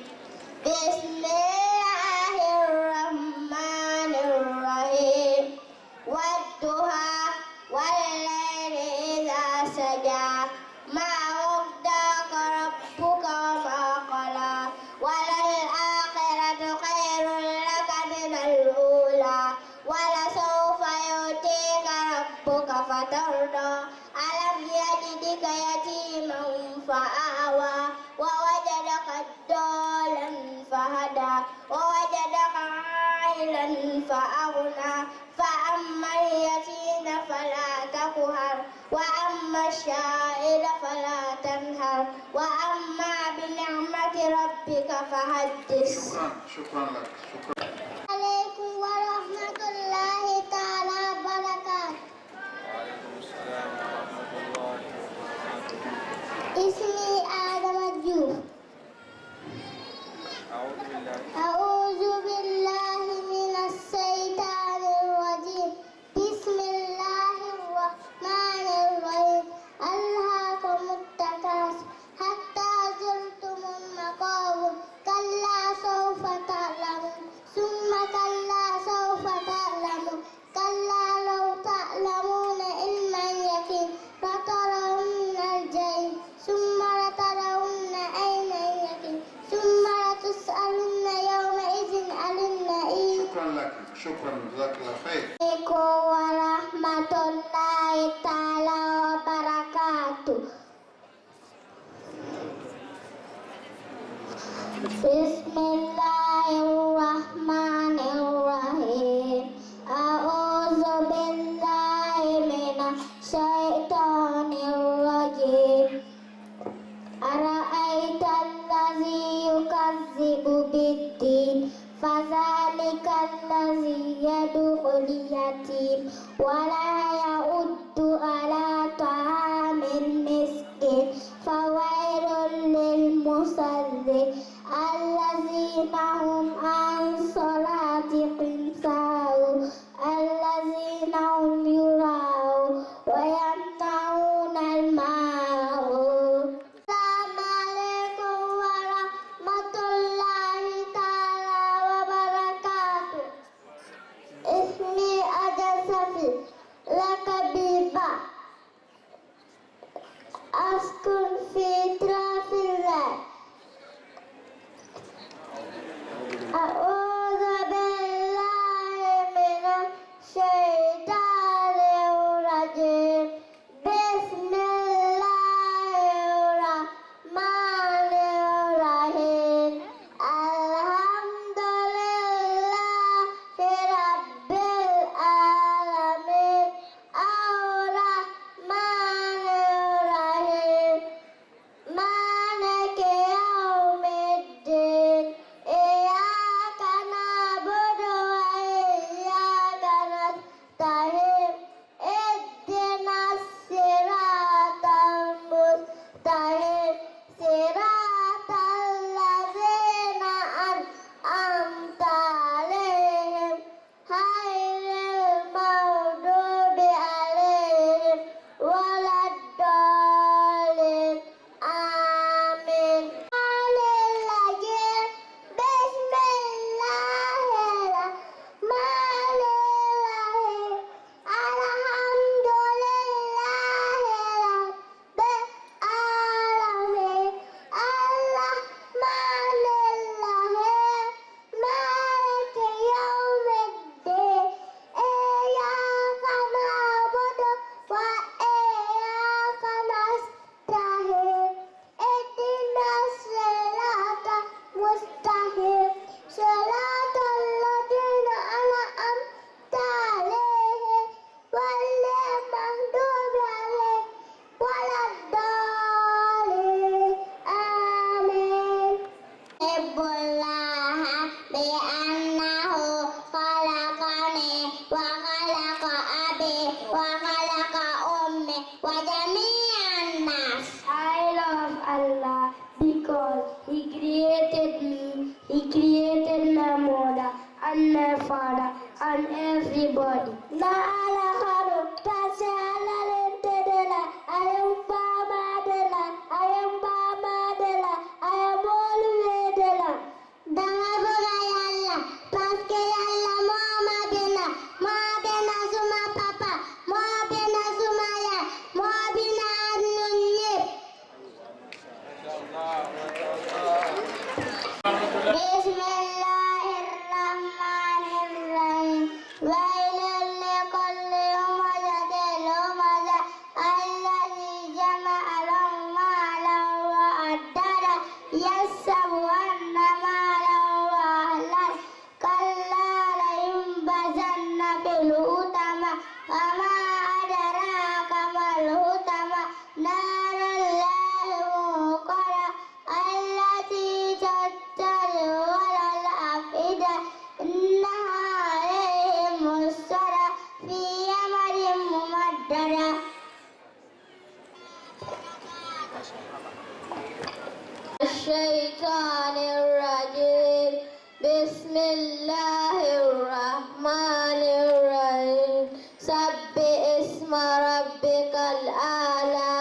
بسم الله الرحمن الرحيم. والضحى والليل إذا سجى ما ودعك ربك وما قلى وللآخرة خير لك من الأولى ولسوف يؤتيك ربك فترضى. ألم يجدك يتيما فآوى ووجدك ضالا فهدى ووجدك عائلا فأغنى. فأما اليتيم فلا تقهر وأما السائل فلا تنهر وأما بنعمة ربك فحدث.
شكرا لك. شكرا.
عليكم ورحمة الله تعالى وبركاته. اسمي آدم الجوف. أعوذ بالله من الشيطان الرجيم. بسم الله الرحمن الرحيم. ألهاكم التكاثر حتى زرتم المقابر. كلا سوف تعلمون ثم كلا سوف تعلمون. كلا لو تعلمون علم اليقين لترون الجحيم ثم لترون عين اليقين ثم لتسألن يومئذ عن النعيم.
شكرا لك. شكرا جزاك الله خير.
عليكم ورحمة الله تعالى وبركاته. بسم الله الرحمن الرحيم. أعوذ بالله من الشيطان الرجيم. أرأيت الذي يكذب بالدين فذلك الذي يدعو اليتيم ولا يؤد على طعام المسكين فويل للمصلين الذين هم عن صلاتهم ساهون الذين هم يراءون ويمنعون الماعون. السلام عليكم ورحمة الله تعالى وبركاته. اسمي أدا صفي لقبي با. أسكن في طرف الله. أعوذ بالله من الشيطان الرجيم. بسم وجميع الناس. I love Allah because He created me, He created my mother and my father and everybody. La alakadu tasala lentedela ayam pamadela ayam pamadela ayam oluedela. Dama bogayalla paske yalla momadena momadena suma papa momadena suma ya momadena annunye. Bismillahirrahmanirrahim. Wailul likulli humazatin lumazah alladzi jama'a malan wa addada yahsabu anna malahu ahlan kalla layunbazanna fil hutama wa ma adraka mal hutama narullahi muqada allati tattali'u alal afida innaha alayhim musara fi amalin mumaddada. الشيطان الرجيم بسم الله الرحمن الرحيم سبح اسم ربك الأعلى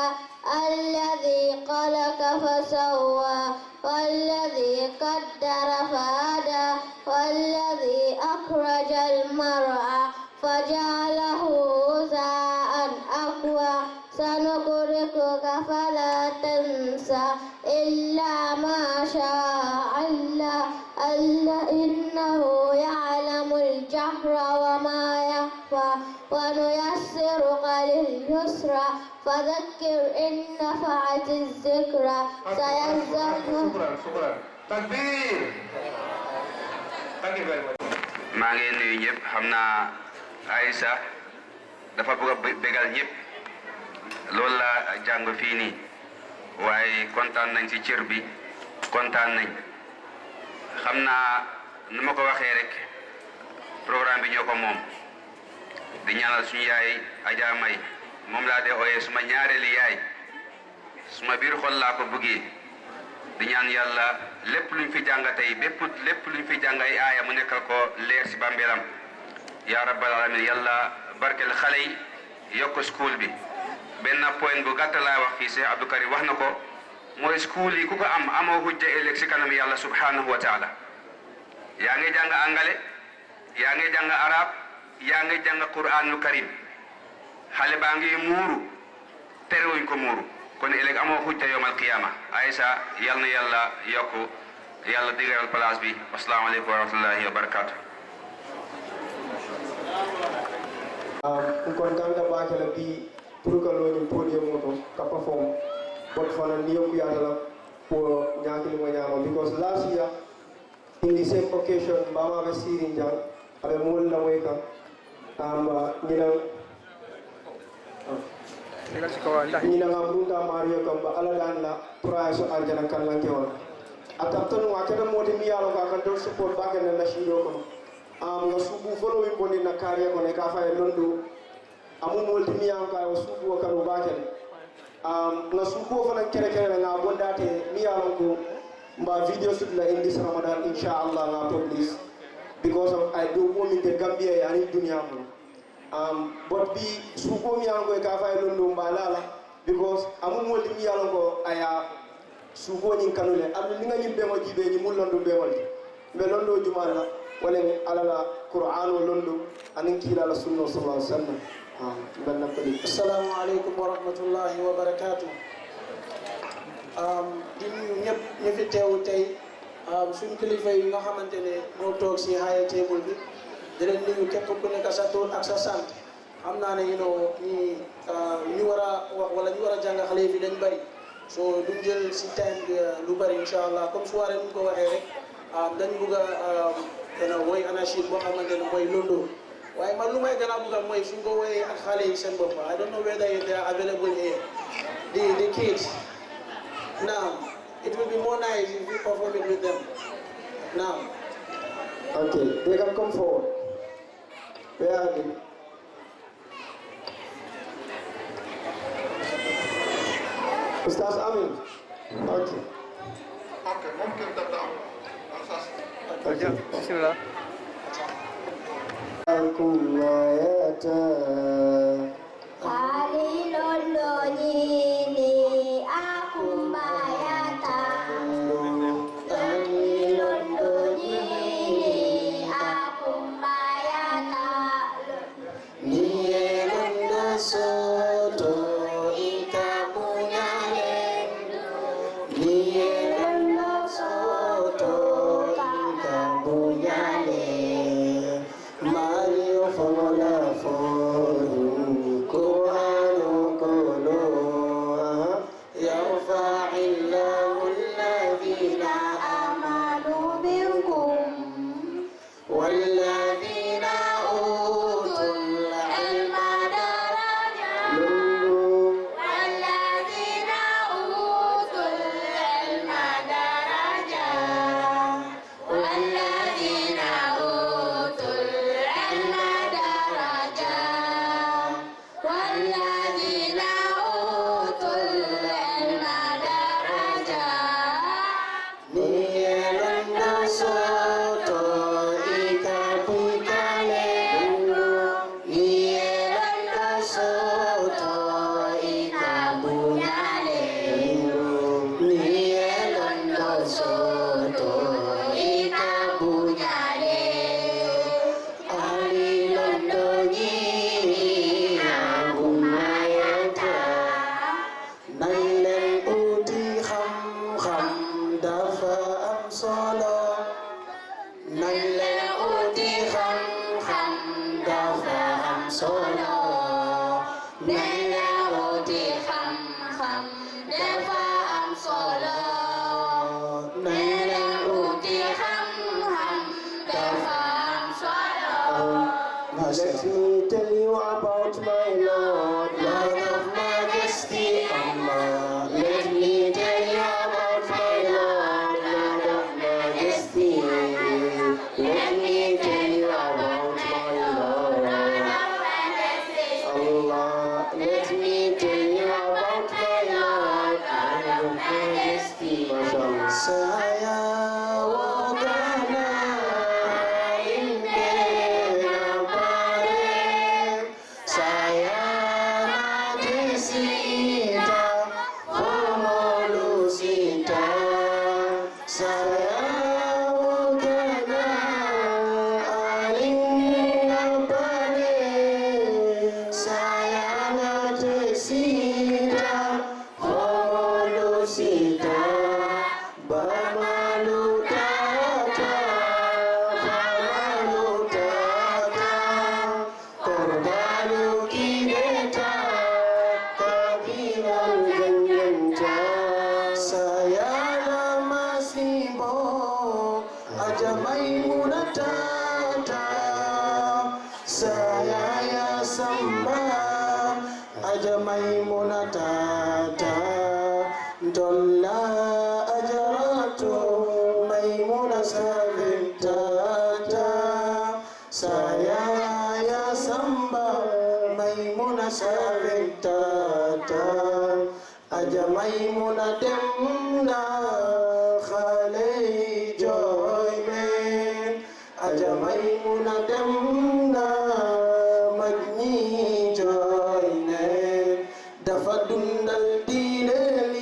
الذي خلق فسوى والذي قدر فهدى والذي أخرج المرعى فجعله غثاء أحوى سنقرئك فلا تنسى إلا ما شاء الله إنه يعلم الجهر وما يخفى ونيسرك لليسرى فذكر إن نفعت الذكرى سيذكر.
Takbir. maa ngi nuyu ñëpp xam naa Aïssa dafa bëgg a bégal ñëpp loolu la jàng fii nii waaye kontaan nañ ci cër bi kontaan nañ xam naa nu ma ko waxee rek programme bi ñoo ko moom di ñaanal suñu yaay Adja May moom laa dee ooyee suma ñaareeli yaay suma biir xol laa ko bëggee di ñaan yàlla lépp luñ fi jàng tey lépp luñ fi jàng ay aaya mu nekkal ko leer si bàmbeelam ya rabbal alamin yàlla barkel xale yi yokk school bi benn point bu gàtt laa wax fii Cheikh Abdou Karim wax na ko mooy school yi ku ko am amoo hujja ëllëg si kanam yàlla subhanahu wa taala yaa ngi jàng angale yaa ngi jàng arab yaa ngi jàng Qur'anul Karim xale baa ngi muuru terewuñ ko muuru kon ëllëg amoo hujja yawmal qiyama Aïssa yal na yàlla yokk yàlla digal place bi asalaamaaleykum wa rahmatullahi wa barakatuh.
Kontanta bakela bi pour que lo ñu podium moto ka perform but for a new yatala for nyaki mo nyama because last year in the same occasion mama be sirin jang abe mol la weka ñina ngam dunda mario kamba ala dan la price arjana kan lan kewon atapton wa kada moti mi yalo ka kan do support bakela na shido ko nga subu folo wi bonni na kariya ko ne ka fa londo amu molti mi am ka subu ka ro bakele nga subu fa na kere kere nga bondate mi yalo ko mba video shoot la in this Ramadan inshallah nga publish because of I do women ke Gambia yani dunia mo but bi subu mi am ko ka fa londo mbalala because amu molti mi yalo ko aya subu ni kanule am ni nga nyimbe mo jibe ni mu londo be wal be londo jumala wala alala Qur'an wa londo anin kila la sunna sallallahu alaihi wasallam banna ko di
assalamu alaikum wa rahmatullahi wa barakatuh di nuyu ñëpp ñu fi teew tey suñu kilifa yi nga xamante ne ñoo toog si high table bi di leen nuyu képp ku nekk sa tur ak sa sant xam naa ne ñi ñu war a wax wala ñu war a jàng xale yi fi dañ bari so duñ jël si time bi lu bari inshallah comme soirée ñu ko waxee rek dañ bëgg a woy anachid boo xamante ne mooy londo waaye man lu may gën a bëgg mooy suñ ko woyee ak xale yi seen bopp I don't know whether they are available here the kids now it will be more nice if we perform it with them now.
Okay, they can come forward. Where are they? Ustaz Amin. Okay.
Okay, mungkin tanda asas.
Okay.
Bismillah.
Aku mayata.
Kali lolo ni aku mayata. Kali lolo ni aku mayata.
Niye landa soto ika punya lendo. Niye landa soto ika punya lendo. Mario fola foru ko anu kono yarfa'illahu alladhina amanu minkum والذين أوتوا العلم درجات
والذين أوتوا العلم درجات والذين أوتوا العلم درجات والذين أوتوا العلم درجات
Niyelanda soto ika punya lendo. Niyelanda soto ika punya lendo. Niyelanda soto ika punya lendo. Ali londo ni aku mayata. Nailen uti kham dafa am solo. Nailen uti kham dafa am solo.
Nailen uti kham dafa am solo. Nailen uti kham dafa am solo.
Let me tell you about my Lord, Lord of Majesty Allah. Let me tell you about my Lord, Lord of Majesty. Let me tell you about my Lord Allah. Let me tell you about my Lord, Lord of Majesty. MashaAllah. Saya wakana indena pare. Saya nadesita homolusita. Saya wakana indena pare. Saya nadesita homolusita. Bamalutata, bamalutata, korbalu kideta, kabilan ganyanta. Saya nama simbo, aja maimunatata. Saya ya samba, aja maimunatata. Dolla ajaratu maimuna sabintata. Saya ya samba maimuna sabintata. Aja maimuna demna khalei joymen. Aja maimuna demna magni joynen. Dafa dundal diinal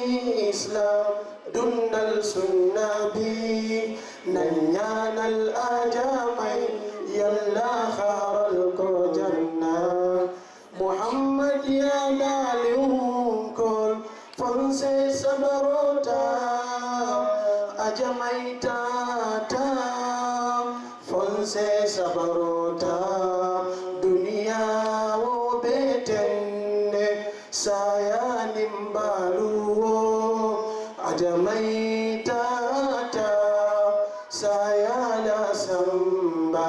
Islam, dundal sunna bi. Nanyanal ajamay yalla kharal ko jannah. Muhammad ya dalihum kol fonse sabarota. Ajamay tata fonse sabarota. Dunia wo betenne saya nimbaluwo. Ajamay tata saya la samba.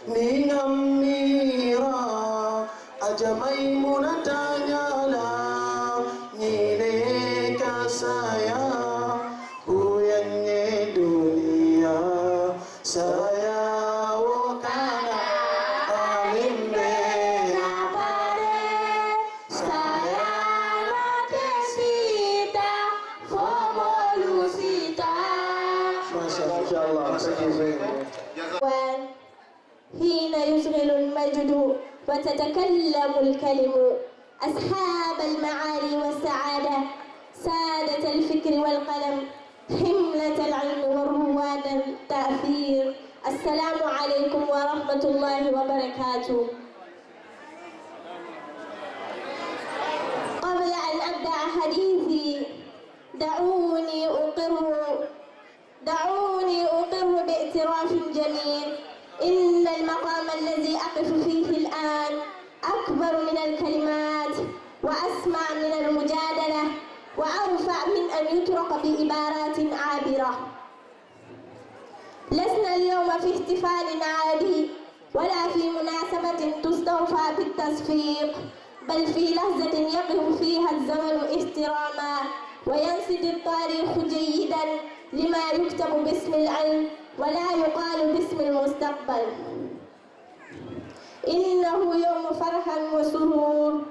Ningamira ajamay munatanyala. Nileka saya huyannya dunia. Saya wakana alimbe.
Saya nadesita
المجد وتتكلم الكلم أصحاب المعالي والسعادة سادة الفكر والقلم حملة العلم والرواد التأثير السلام عليكم ورحمة الله وبركاته. قبل أن أبدأ حديثي دعوني أقر باعتراف جميل إن المقام الذي أقف فيه الآن أكبر من الكلمات وأسمع من المجادلة وأرفع من أن يطرق بعبارات عابرة. لسنا اليوم في احتفال عادي ولا في مناسبة تستوفى بالتصفيق، بل في لحظة يقف فيها الزمن احتراما وينسد التاريخ جيدا لما يكتب باسم العلم ولا يقال باسم المستقبل. إنه يوم فرح وسرور،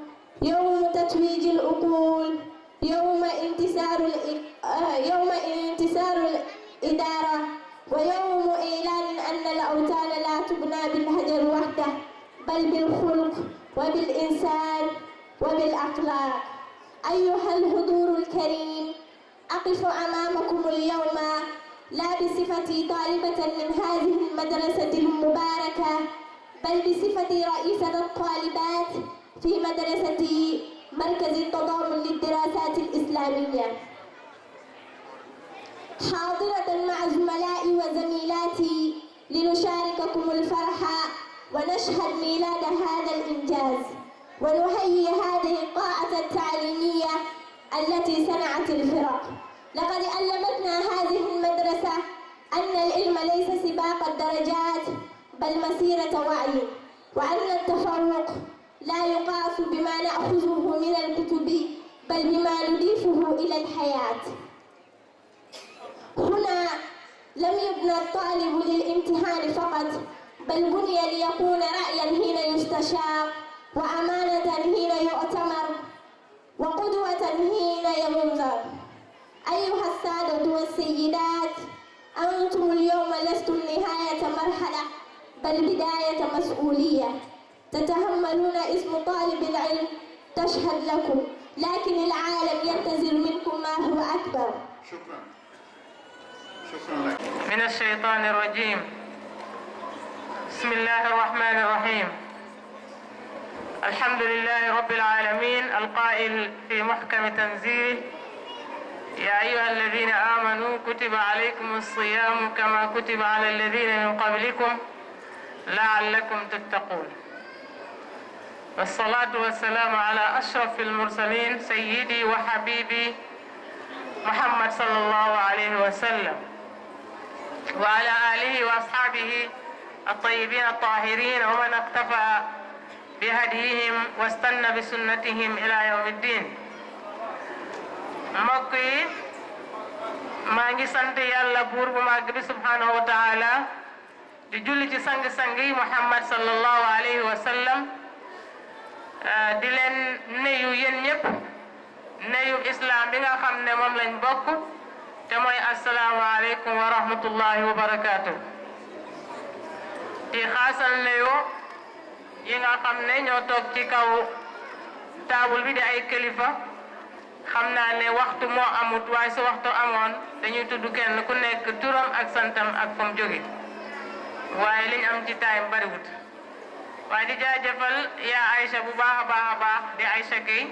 يوم تتويج العقول، يوم انتصار الإدارة، ويوم إعلان أن الأوطان لا تبنى بالهجر وحده بل بالخلق وبالإنسان وبالأخلاق. أيها الحضور الكريم، أقف أمامكم اليوم لا بصفتي طالبة من هذه المدرسة المباركة بل بصفتي رئيسة الطالبات في مدرسة مركز التضامن للدراسات الإسلامية، حاضرة مع زملائي وزميلاتي لنشارككم الفرح ونشهد ميلاد هذا الإنجاز ونحيي هذه القاعة التعليمية التي صنعت الفرق. لقد علمتنا هذه المدرسة أن العلم ليس سباق الدرجات بل مسيرة وعي، وأن التفوق لا يقاس بما نأخذه من الكتب بل بما نضيفه إلى الحياة. هنا لم يبنى الطالب للامتحان فقط بل بني ليكون رأيا حين يستشار وأمانة حين يؤتمر وقدوة حين ينظر. أيها السادة والسيدات، أنتم اليوم لستم نهاية مرحلة بل بداية مسؤولية. تتحملون اسم طالب العلم تشهد لكم، لكن العالم ينتظر منكم ما هو أكبر.
شكرا لك.
من الشيطان الرجيم. بسم الله الرحمن الرحيم. الحمد لله رب العالمين القائل في محكم تنزيله: يا أيها الذين آمنوا كتب عليكم الصيام كما كتب على الذين من قبلكم لعلكم تتقون. والصلاة والسلام على أشرف المرسلين سيدي وحبيبي محمد صلى الله عليه وسلم وعلى آله وأصحابه الطيبين الطاهرين ومن اقتفى بهديهم واستنى بسنتهم إلى يوم الدين. mbokk yi maa ngi sant yàlla buur bu màgg bi subhanahu wa taala di julli ci sang-sang yi Muhammad sallallahu alayhi wa sallam di leen nuyu yéen ñëpp nuyu islam bi nga xam ne moom lañ bokk te mooy assalaamu aleykum wa rahmatullahi wa barakaatu. di xaasal nuyu yi nga xam ne ñoo toog ci kaw taabul bi di ay kilifa. xam naa ne waxtu moo amut waaye su waxtu amoon dañuy tudd kenn ku nekk turam ak santam ak fa mu jóge waaye liñ am ci time bariwut. waaye di jaajëfal yaa Aïcha bu baax a baax di Aïcha Gueye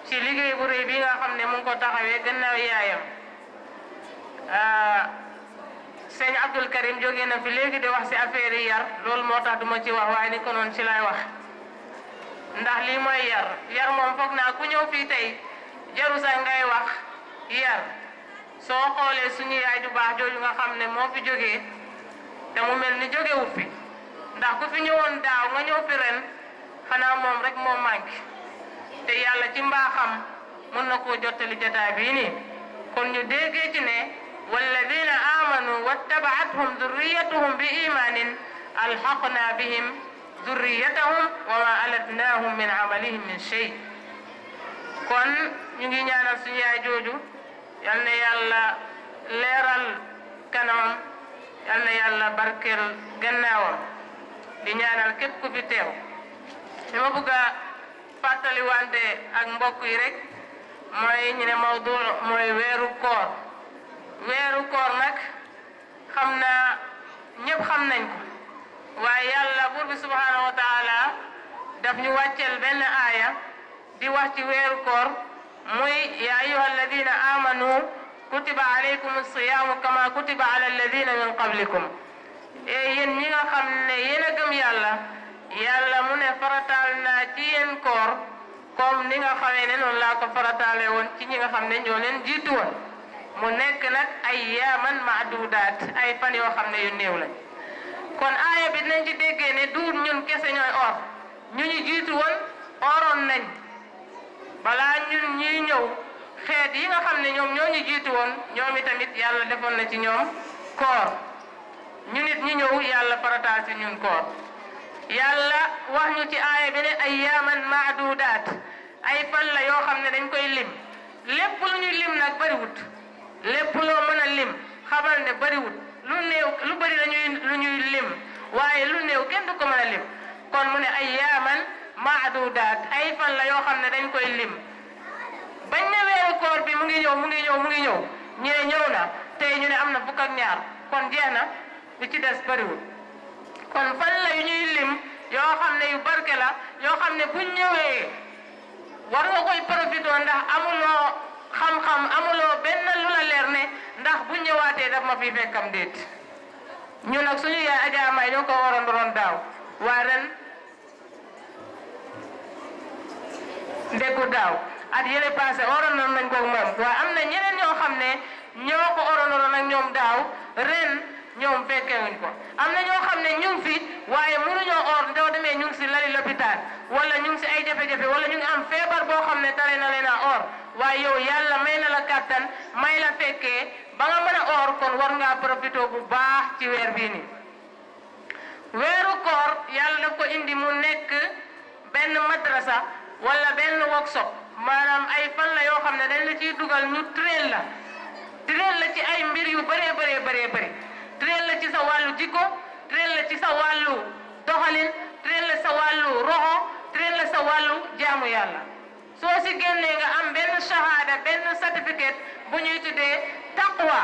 ci liggéey bu rëy bi nga xam ne mu ngi ko taxawee gannaaw yaayam. sëñ Abdul Karim jóge na fi léegi di wax ci affaire yi yar loolu moo tax duma ci wax waaye ni ko noonu ci lay wax ndax lii mooy yar moom foog naa ku ñëw fii tey jaru sax ngay wax yar. soo xoolee suñu yaay ju baax jooju nga xam ne moo fi jógee te mu mel ni jógewu fi ndax ku fi ñëwoon daaw nga ñëw fi ren xanaa moom rek moo manqué te yàlla ci mbaaxam mën na koo jottali jotaay bii nii. kon ñu déggee ci ne walladina amanu wattabaatuhum durriyatuhum bi imanin alxaqna bihim durriyatahum wa ma alatnahum min amalihim min shay. kon ñu ngi ñaanal suñu yaay jooju yal na yàlla leeral kanamam yal na yàlla barkeel gannaawam.
di ñaanal képp ku fi teew dama bëgg a fàttali wante ak mbokk yi rek mooy ñu ne mawdu mooy weeru koor nag xam naa ñëpp xam nañ ko waaye yàlla buur bi subhanahu wa taala daf ñu wàccel benn aaya di wax ci weeru koor muy ya ayuha alladina amanu kutiba alaykum as-siyamu kama kutiba ala alladina min qablikum yéen ñi nga xam ne yéen a gëm yàlla mu ne farataal naa ci yéen koor comme ni nga xamee ne noonu laa ko farataale woon ci ñi nga xam ne ñoo leen jiitu woon mu nekk nag ayyaaman maadudaat ay fan yoo xam ne yu néew lañ kon aaya bi dinañ ci déggee ne duur ñun kese ñooy or ñu ñu jiitu woon oroon nañ balaa ñun ñuy ñëw xeet yi nga xam ne ñoom ñoo ñu jiitu woon ñoom itamit yàlla defoon na ci ñoom koor ñu nit ñi ñëw yàlla farataal ci ñun koor yàlla wax ñu ci aaya bi ne ayyaaman maadudaat ay fan la yoo xam ne dañ koy lim lépp lu ñuy lim nag bariwut lépp loo mën a lim xamal ne bariwut lu néew lu bari lu ñuy lim waaye lu néew kenn du ko mën a lim kon mu ne ayyaaman maadudaat ay fan la yoo xam ne dañ koy lim bañ ne weeru koor bi mu ngi ñëw ñu ne ñëw na tey ñu ne am na fukk ak ñaar kon jeex na li ci des bariwul kon fan la yu ñuy lim yoo xam ne yu barke la yoo xam ne buñ ñëwee war nga koy profité ndax amuloo xam-xam amuloo benn lu la leer ne ndax bu ñëwaatee daf ma fi fekkam déet ñu nag suñu yaay Adja May ñoo ko waroon doon daaw waaye ren ndekku daaw at yële passé waroon nañ ko moom waaye am na ñeneen ñoo xam ne ñoo ko waroon ak ñoom daaw ren ñoom fekkewuñ ko am na ñoo xam ne ñu ngi fi waaye mënuñoo or doo demee ñu ngi si lali lopitaan wala ñu ngi si ay jafe-jafe wala ñu ngi am feebar boo xam ne tare na leen a or waaye yow yàlla may na la kàttan may la fekkee ba nga mën a or kon war ngaa profité bu baax ci weer bii nii weeru koor yàlla daf ko indi mu nekk benn madrasa wala benn workshop maanaam ay fan la yoo xam ne dañ la ciy dugal ñu train la ci ay mbir yu bëree train la ci sa wàllu jikko train la ci sa wàllu doxalin train la sa wàllu roxo train la sa wàllu jaamu yàlla soo si génnee nga am benn shahada benn certificate bu ñuy tuddee taqwa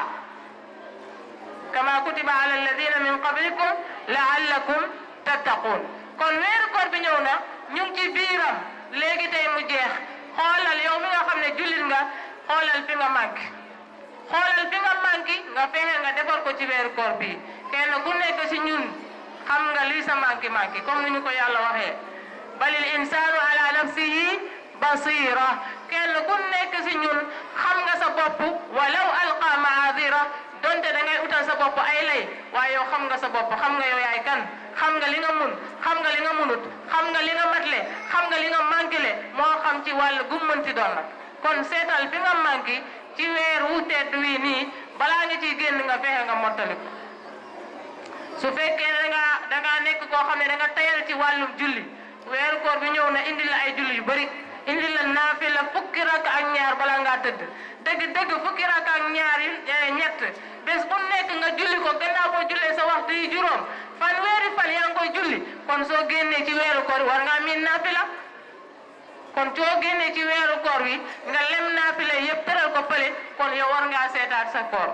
kama kutiba ala alladina min qablikum laallakum tattaqun kon weeru koor bi ñëw na ñu ngi ci biiram léegi tey mu jeex xoolal yow mi nga xam ne jullit nga xoolal fi nga manqué nga fexe nga defar ko ci weeru koor bi kenn ku nekk si ñun xam nga lii sa manqué comme ni ñu ko yàlla waxee balil insaanu ala nafsihi basira kenn ku nekk si ñun xam nga sa bopp walaw alqa maadira donte da ngay utal sa bopp ay lay waaye yow xam nga sa bopp xam nga yow yaay kan xam nga li nga mun xam nga li nga munut xam nga li nga matle xam nga li nga manqué le moo xam ci wàllu gu mënti doon nag kon seetal fi nga manqué ci weer wu tedd wii nii balaa nga ciy génn nga fexe nga mottali ko su fekkee da nga nekk koo xam ne da nga tayal ci wàllum julli weeru koor bi ñëw na indi la ay julli yu bëri indi la naafila fukki rakk ak ñaar balaa ngaa tëdd dëgg fukki rakk ak ñaar yi ñett bés bu nekk nga julli ko gannaaw boo jullee sa waxtu yi juróom fanweeri fan yaa ngi koy julli kon soo génnee ci weeru koor war ngaa miin naafila kon soo génnee ci weeru koor wi nga lem naafila yëpp tëral ko fële kon yow war ngaa seetaat sa koor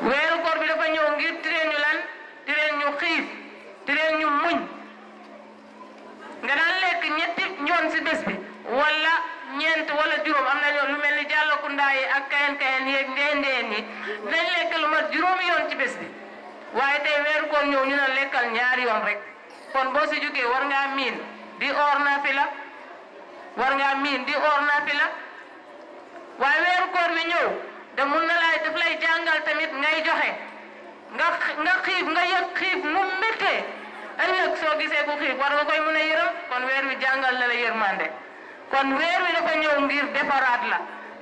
weeru koor bi dafa ñëw ngir tireen ñu lan tireen ñu xiif tireen ñu muñ nga daan lekk ñetti ñoon si bés bi wala ñeent wala juróom am na ñoo lu mel ni Jàllakunda yi ak kayen yeeg ndeen yi dinañ lekk lu mat juróomi yoon ci bés bi waaye tey weeru koor ñëw ñu ne lekkal ñaari yoon rek kon boo si jógee war ngaa miin di or naafila waaye weeru koor bi ñëw da mun na laay daf lay jàngal tamit ngay joxe nga xiif nga yëg xiif nu méttee ëllëg soo gisee ku xiif war nga koy mun a yërëm kon weer wi jàngal na la yërmande kon weer wi dafa ñëw ngir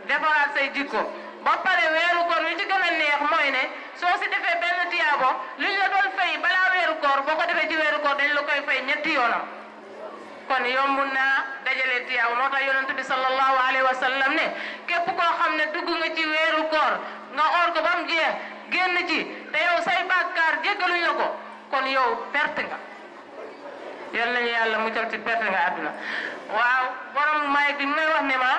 defaraat say jikko ba pare weeru koor wi ci gën a neex mooy ne soo si defee benn tiyaabo liñ la doon fay balaa weeru koor boo ko defee ci weeru koor dañ la koy fay ñetti yoonam kon yomb naa dajale tiyaabo moo tax yonent bi sallallahu alayhi wa sallam ne képp koo xam ne dugg nga ci weeru koor nga or ko ba mu jeex génn ci te yow say bàkkaar jéggaluñ la ko kon yow perte nga yal nañu yàlla muccal ci perte nga àdduna waaw borom may bi may wax ne ma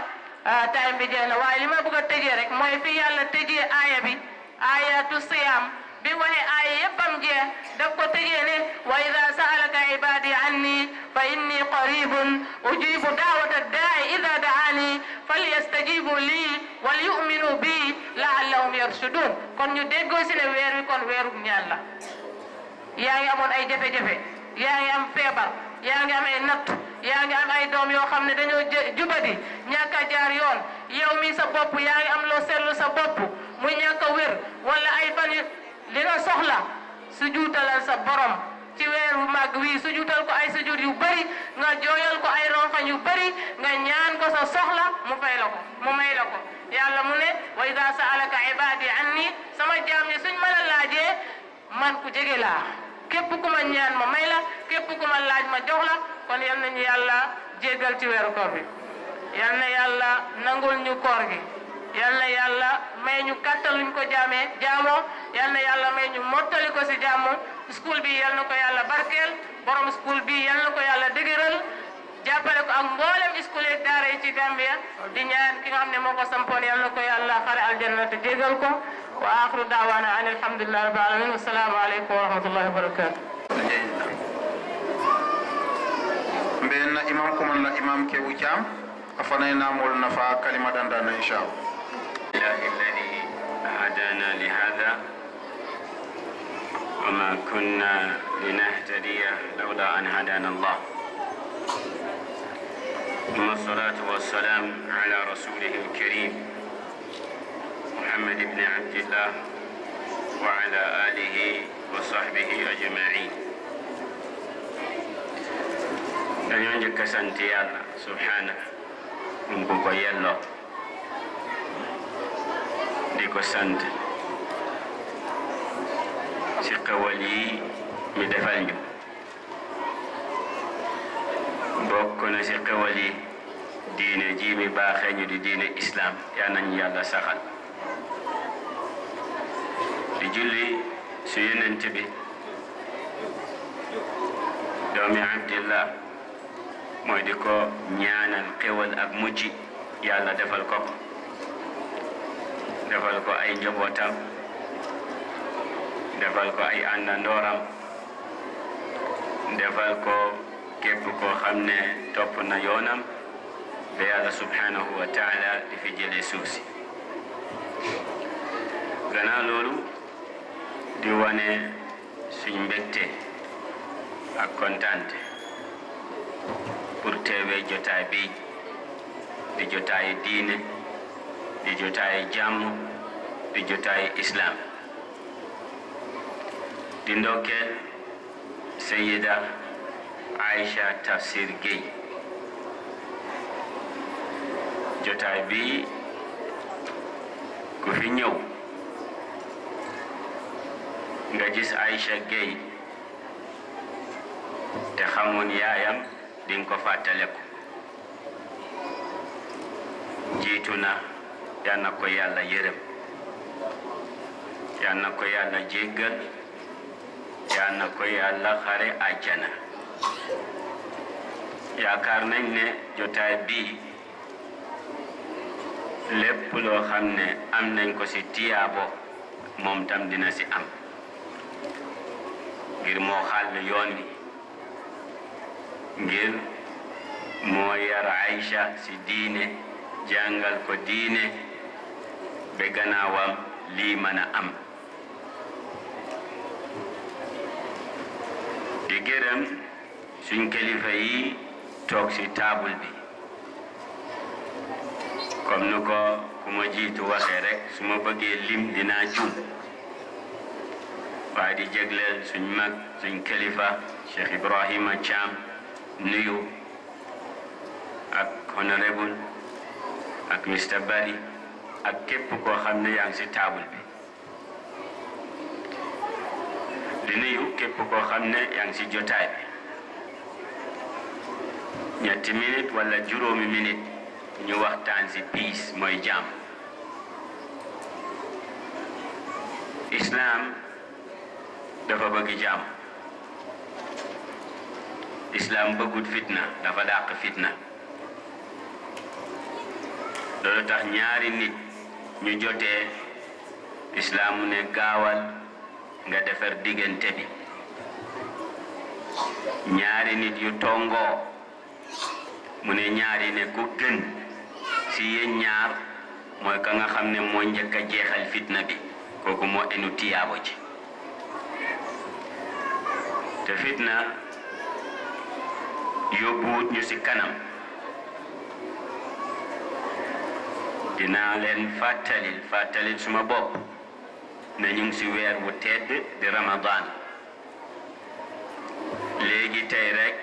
time bi jeex na waaye li ma bëgg a tëjee rek mooy fi yàlla tëjee aaya bi aayatu siyaam bi waxee aaya yëppam jeex daf ko tëjee ne wa ida saalaka ibadi anni fa inni qaribun ujibu daawata daai ida daani falyastajibu lii wal yuminu bi laallahum yarshudun kon ñu déggoo si ne weer wi kon weeru ñaan la yaa ngi amoon ay jafe-jafe yaa ngi am feebar yaa ngi am ay natt yaa ngi am ay doom yoo xam ne dañoo jubadi ñàkk a jaar yoon yow mi sa bopp yaa ngi am loo seetlu sa bopp muy ñàkk a wér wala ay fan li nga soxla sujuutalal sa borom ci weeru màgg wi sujuutal ko ay sujud yu bëri nga jooyal ko ay ronfañ yu bëri nga ñaan ko sa soxla mu fay la ko mu may la ko yàlla mu ne wa ida saalaka ibadi anni sama jaam ñi suñ ma la laajee man ku jege laa képp ku ma ñaan ma may la képp ku ma laaj ma jox la kon yal nañu yàlla jéggal ci weeru koor bi yal na yàlla nangul ñu koor gi yal na yàlla may ñu kàttan luñ ko jaamoo yal na yàlla may ñu mottali ko si jàmm school bi yal na ko yàlla barkeel borom school bi yal na ko yàlla dëgëral jàppale ko ak mboolem school yi daara yi ci Gambia di ñaan ki nga xam ne moo ko sampoon yal na ko yàlla xare aljanna te jégal ko wa axiru daawaana an alhamdulillahi rabbil alamin wa salaamu aleykum wa rahmatullahi wa barakatuh
mbenna imam kumanna imam ke wucam afanayna mol nafa kalima dandana inshallah
الله الذي هدانا لهذا وما كنا لنهتدي لولا أن هدانا الله ثم الصلاة والسلام على رسوله الكريم محمد بن عبد الله وعلى آله وصحبه أجمعين dañoo njëkk a sant yàlla subhanahu mu ko yelloo di ko sant ci xewal yi mi defal ñu bokk na ci xewal yi diine ji mi baaxee ñu di diine islam yaa nañu yàlla saxal di julli su yonent bi doomi abdillah mooy di ko ñaanal xewal ak mujj yàlla defal ko defal ko ay njabootam defal ko ay àndandooram defal ko képp koo xam ne topp na yoonam ba yàlla subhanahu wa taala di fi jëlee suuf si gannaaw loolu di wane suñ mbégte ak kontaante pour teewee jotaay bi di jotaayu diine di jotaayu jàmm di jotaayu islam di ndokkeel Sayyida Aïcha Tafsir Gueye jotaay bi ku fi ñëw nga gis Aïcha Gueye te xamoon yaayam di nga ko fàttaleku jiitu na yal na ko yàlla yërëm yal na ko yàlla jéggal yal na ko yàlla xare àjjana yaakaar nañ ne jotaay bii lépp loo xam ne am nañ ko ci tiyaabo moom tam dina ci am ngir moo xàll yoon wi ngir moo yar Aïcha ci diine jàngal ko diine ba gannaawam lii mën a am di gërëm suñ kilifa yi toog ci taabul bi comme nu ko ku ma jiitu waxee rek su ma bëggee lim dinaa jum waaye di jégleel suñ mag suñ kilifa Cheikh Ibrahima Thiam nuyu ak honorable ak Mr Bari ak képp koo xam ne yaa ngi ci taabul bi di nuyu képp koo xam ne yaa ngi ci jotaay bi ñetti minute wala juróomi minute ñu waxtaan ci peace mooy jàmm islam dafa bëgg jàmm islam bëggut fitna, dafa dàq fitna. loolu tax ñaari nit ñu jotee islam mu ne gaawal nga defar diggante bi. ñaari nit yu tongoo mu ne ñaari ne ku gën si yéen ñaar mooy ka nga xam ne moo njëkk a jeexal fitna bi, kooku moo enu tiyaabo ci. te fitna yóbbuwut ñu si kanam. dinaa leen fàttalil suma bopp ne ñu ngi si weer wu tedd di Ramadan. léegi tey rek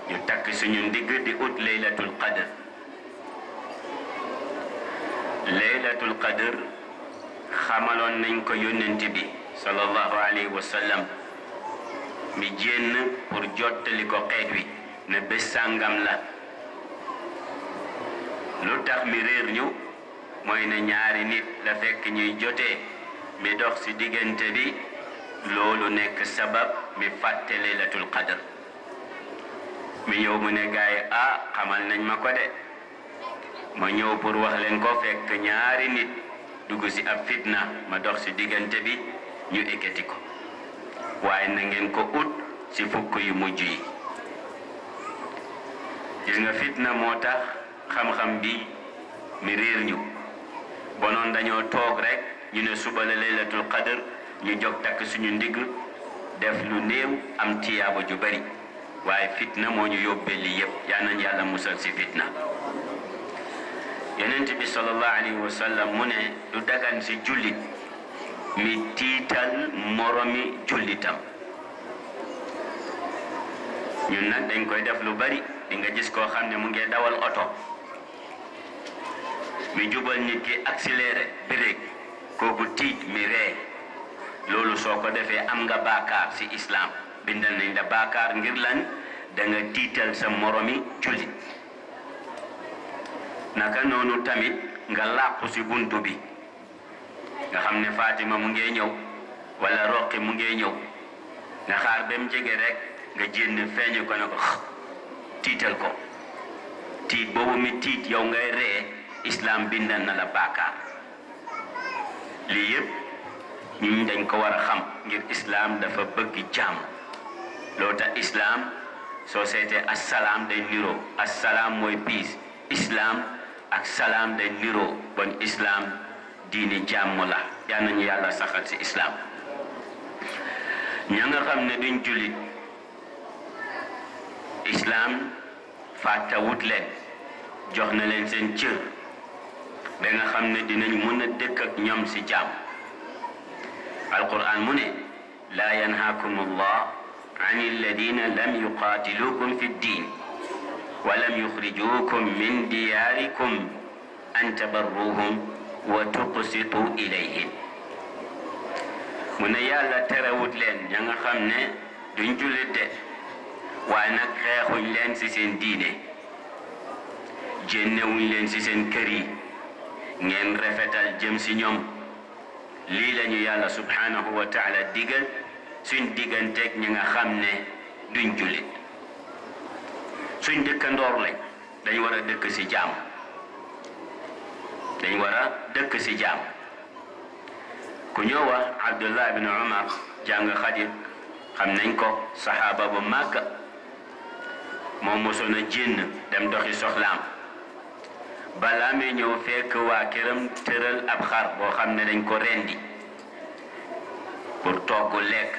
ñu takk suñu ndigg di ut laylatul qadr. laylatul qadr xamaloon nañ ko yónnent bi sallallahu alayhi wa sallam mi jénn pour jottali ko xeet wi ne bés sàngam la. lu tax mi réer ñu mooy ne ñaari nit la fekk ñuy jotee mi dox ci diggante bi, loolu nekk sabab mi fàtte laylatul qadr. mi ñëw mu ne gaay xamal nañ ma ko de, ma ñëw pour wax leen ko fekk ñaari nit dugg ci ab fitna ma dox ci diggante bi ñu ekkati ko. waaye na ngeen ko ut ci fukk yu mujj yi. gis nga fitna moo tax xam-xam bi mi réer ñu. bonoon dañoo toog rek ñu ne suba la laylatul qadr ñu jóg takk suñu ndigg def lu néew am tiyaaba ju bari. waaye fitna moo ñu yóbbee lii yépp. yaa nañ yàlla musal ci fitna. yonent bi sallallahu alayhi wa sallam mu ne du dagan ci jullit mi tiital moromi jullitam. ñun nag dañ koy def lu bari. di nga gis koo xam ne mu ngi dawal oto mi jubal nit ki accéléré break, kooku tiit mi ree. loolu soo ko defee am nga baakaar ci islam. bindal nañ la baakaar ngir lan? da nga tiital sa moromi jullit. naka noonu tamit nga làqu ci buntu bi nga xam ne Fatima mu ngi ñëw wala Roqi mu ngi ñëw, nga xaar ba mu jege rek nga jénn feeñu ko ne ko tiital ko. tiit boobu mi tiit yow ngay ree, islam bindal na la baakaar. lii yépp ñun dañ ko war a xam ngir islam dafa bëgg jàmm. loo tax islam soo seetee assalaam day niroo. assalaam mooy peace. islam ak salaam day niroo. bon islam diini jàmm la. yal nañu yàlla saxal ci islam. ña nga xam ne duñ jullit, islam fàttawut leen, jox na leen seen cër ba nga xam ne dinañ mën a dëkk ak ñoom ci jàmm. alquran mu ne laa yanhaakum allah an alladina lam yuqaatilukum fi ddin wa lam yuxrijukum min diyaarikum an tabarruhum wa tuqsitu ilayhim. mu ne yàlla terewut leen ña nga xam ne duñ jullit de, waaye nag xeexuñ leen ci seen diine, jénnewuñ leen ci seen kër yi, ngeen rafetal jëm ci ñoom. lii lañu yàlla subhanahu wa taala digal suñ digganteeg ñi nga xam ne duñ jullit. suñ dëkkandoor lañ, dañ war a dëkk ci jàmm. dañ war a dëkk ci jàmm. ku ñëw wax Abdullah ibn Umar jàng Xadir, xam nañ ko, saxaaba bu màgg. moom mosoon a jénn dem doxi soxlaam. balaa may ñëw fekk waa këram tëral ab xar boo xam ne dañ ko rendi pour togg lekk.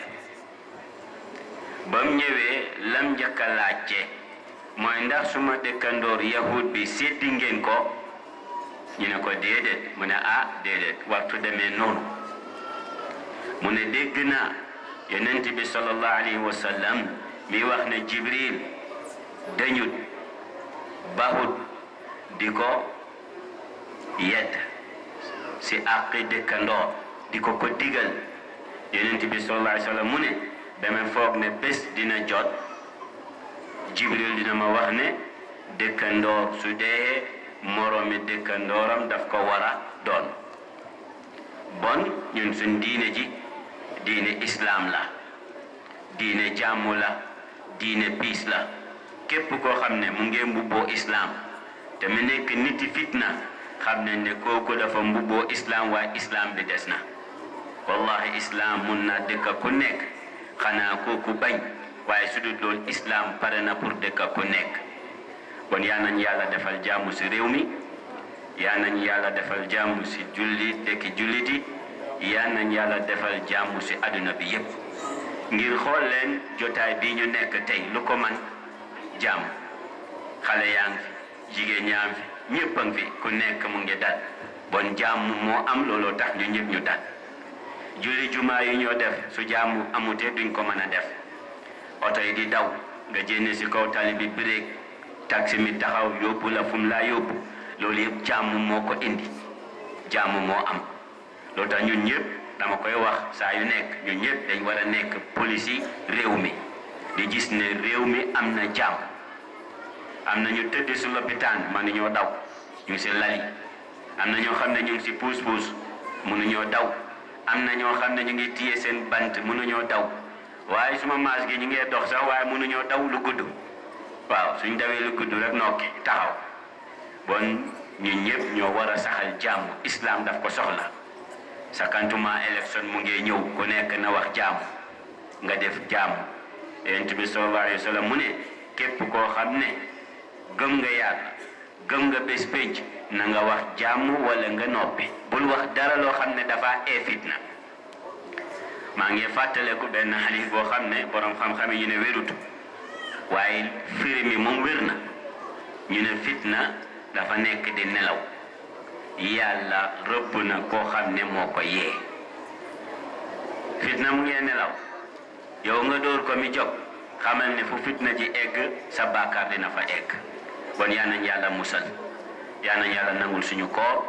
ba mu ñëwee lam njëkk a laajte mooy ndax suma dëkkandoor yahud bi séddi ngeen ko? ñu ne ko déedéet. mu ne déedéet, wartu demee noonu. mu ne dégg naa yonent bi sallallahu alayhi wa sallam mi wax ne Jibril dañut baxut di ko yedd ci àqi dëkkandoor, di ko digal. yonent bi sallallahu alayhi wa sallam mu ne dama foog ne bés dina jot Jibril dina ma wax ne dëkkandoor su dee moroomi dëkkandooram daf ko war a doon. bon ñun suñ diine ji diine islam la, diine jàmm la, diine peace la képp koo xam ne mu ngi mbubboo islam te mu nekk niti fitna xam ne kooku dafa mbubboo islam waaye islam bi des na wallahi islam mun na dëkka ku nekk xanaa kooku bañ waaye su dul loolu islam pare na pour dëkka ku nekk bon yaa nañ yàlla defal jàmm si réew mi yaa nañ yàlla defal jàmm si dëkki julliti yaa nañ yàlla defal jàmm si àdduna bi yépp ngir xool leen jotaay bi ñu nekk tey lu ko man jàmm xale yaa ngi fi jigéen ñaa ngi fi ñëpp a ngi fi ku nekk mu ngi dal bon jàmm moo am looloo tax ñu ñëpp ñu dal julli jumaa yi ñoo def su jàmm amutee duñ ko mën a def oto yi di daw nga jénne si kaw tali bi break taxi mi taxaw yóbbu la fu mu laa yóbbu loolu yëpp jàmm moo ko indi jàmm moo am loolu tax ñun ñëpp dama koy wax saa yu nekk ñun ñëpp dañ war a nekk police yi réew mi di gis ne réew mi am na jàmm am na ñu tëdd si lopitaan mënuñoo daw ñu ngi si lali am na ñoo xam ne ñu ngi si puus-puus mënuñoo daw am na ñoo xam ne ñu ngi téye seen bant mënuñoo daw waaye suma maas gi ñu ngi dox sax waaye mënuñoo daw lu gudd waaw suñ dawee lu gudd rek nokki taxaw bon ñun ñëpp ñoo war a saxal jàmm islam daf ko soxla sakantuma élection mu ngi ñëw ku nekk na wax jàmm nga def jàmm yonent bi sallallahu alayhi wa sallam mu ne képp koo xam ne gëm nga yàlla gëm nga bés pénc na nga wax jàmm wala nga noppi bul wax dara loo xam ne dafa fitna maa ngi fàttaleku benn xadis boo xam ne borom xam-xam yi ñu ne wérutu waaye firi mi moom wér na ñu ne fitna dafa nekk di nelaw yàlla rëbb na koo xam ne moo ko yee fitna mu ngee nelaw yow nga dóor ko mi jóg xamal ne fu fitna ji egg sa bàkkaar dina fa egg bon yaa nañ yàlla musal yaa nañ yàlla nangul suñu koor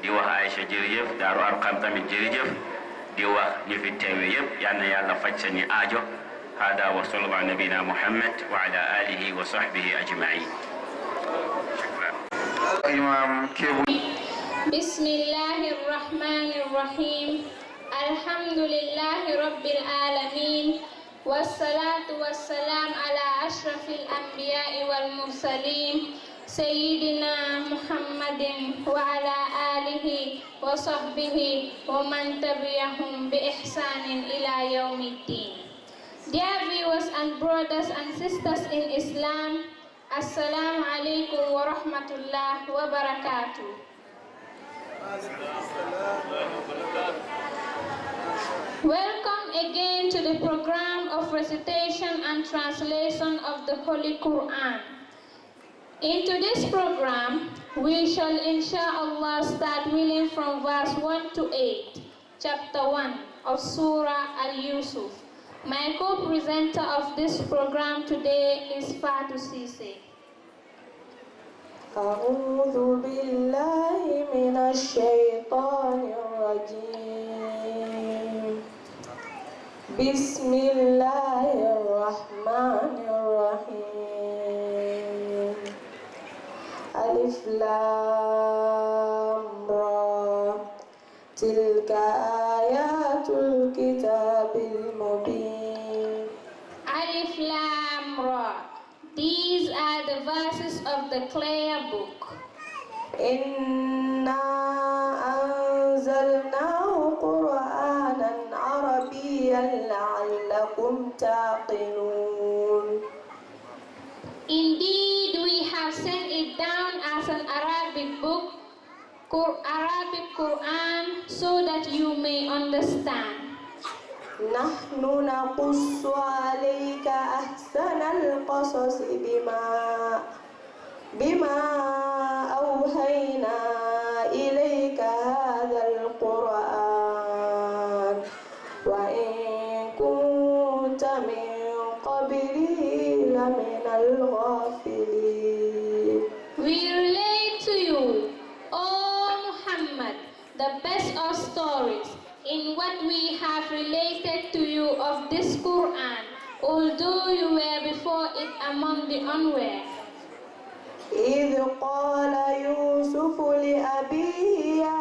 di wax Aïcha jërëjëf Daaru Arqam tamit jërëjëf di wax ñu fi teewe yëpp yaa na yàlla faj seeni aajo hada wa sallallahu ala nabina Muhammad wa ala alihi wa sahbihi ajma'in
imam kebu
bismillahir rahmanir rahim alhamdulillahi rabbil alamin wassalatu wassalam ala ashrafil anbiya'i wal mursalin سيدنا محمد وعلى آله وصحبه ومن تبعهم بإحسان إلى يوم الدين. Dear viewers and brothers and sisters in Islam, Assalamu alaikum wa rahmatullah wa barakatuh. Welcome again to the program of recitation and translation of the Holy Quran. In today's program, we shall inshallah start reading from verse 1 to 8, chapter 1 of Surah Al-Yusuf. My co-presenter of this program today is Fatou Sise.
أعوذ بالله من الشيطان الرجيم بسم الله الرحمن الرحيم ألف لام را تلك آيات الكتاب المبين
Alif Lam Ra. These are the verses of the clear book.
إنا أنزلناه قرآنا عربيا لعلكم تعقلون.
Indeed, we have sent it down as an Arabic book, Arabic Quran, so that you may understand.
نحن نقص عليك أحسن القصص بما أوحينا إليك هذا القرآن وإن كنت من قبله لمن الغافلين.
We relate to you, O Muhammad, the best of stories in what we have related to you of this Quran, although you were before it among the unaware.
إذ قال يوسف لأبيه يا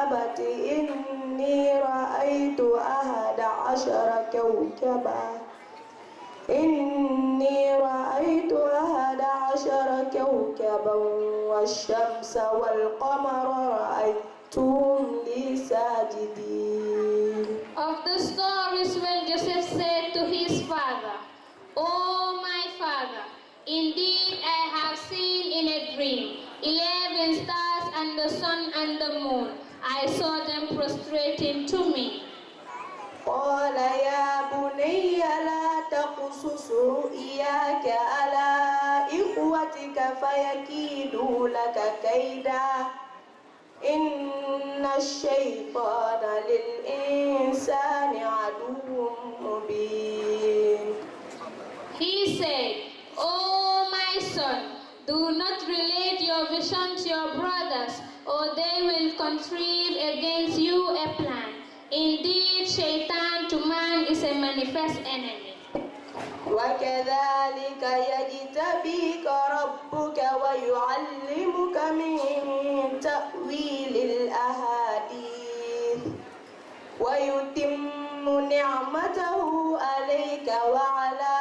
أبت إني رأيت 11 كوكبا إني إني رأيت 11 كوكبا والشمس والقمر رأيتهم لي ساجدين.
Of the stories when Joseph said to his father, "Oh my father, indeed I have seen in a dream 11 stars and the sun and the moon. I saw them prostrating to me."
قال يا بني لا تقصص رؤياك على إخوتك فيكيدوا لك كيدا إن الشيطان للإنسان عدو مبين.
He said, "Oh my son, do not relate your vision to your brothers, or they will contrive against you a plan. Indeed, Shaitan to man is a manifest enemy."
وكذلك يجتبيك ربك ويعلمك من تأويل الأحاديث ويتم نعمته عليك وعلى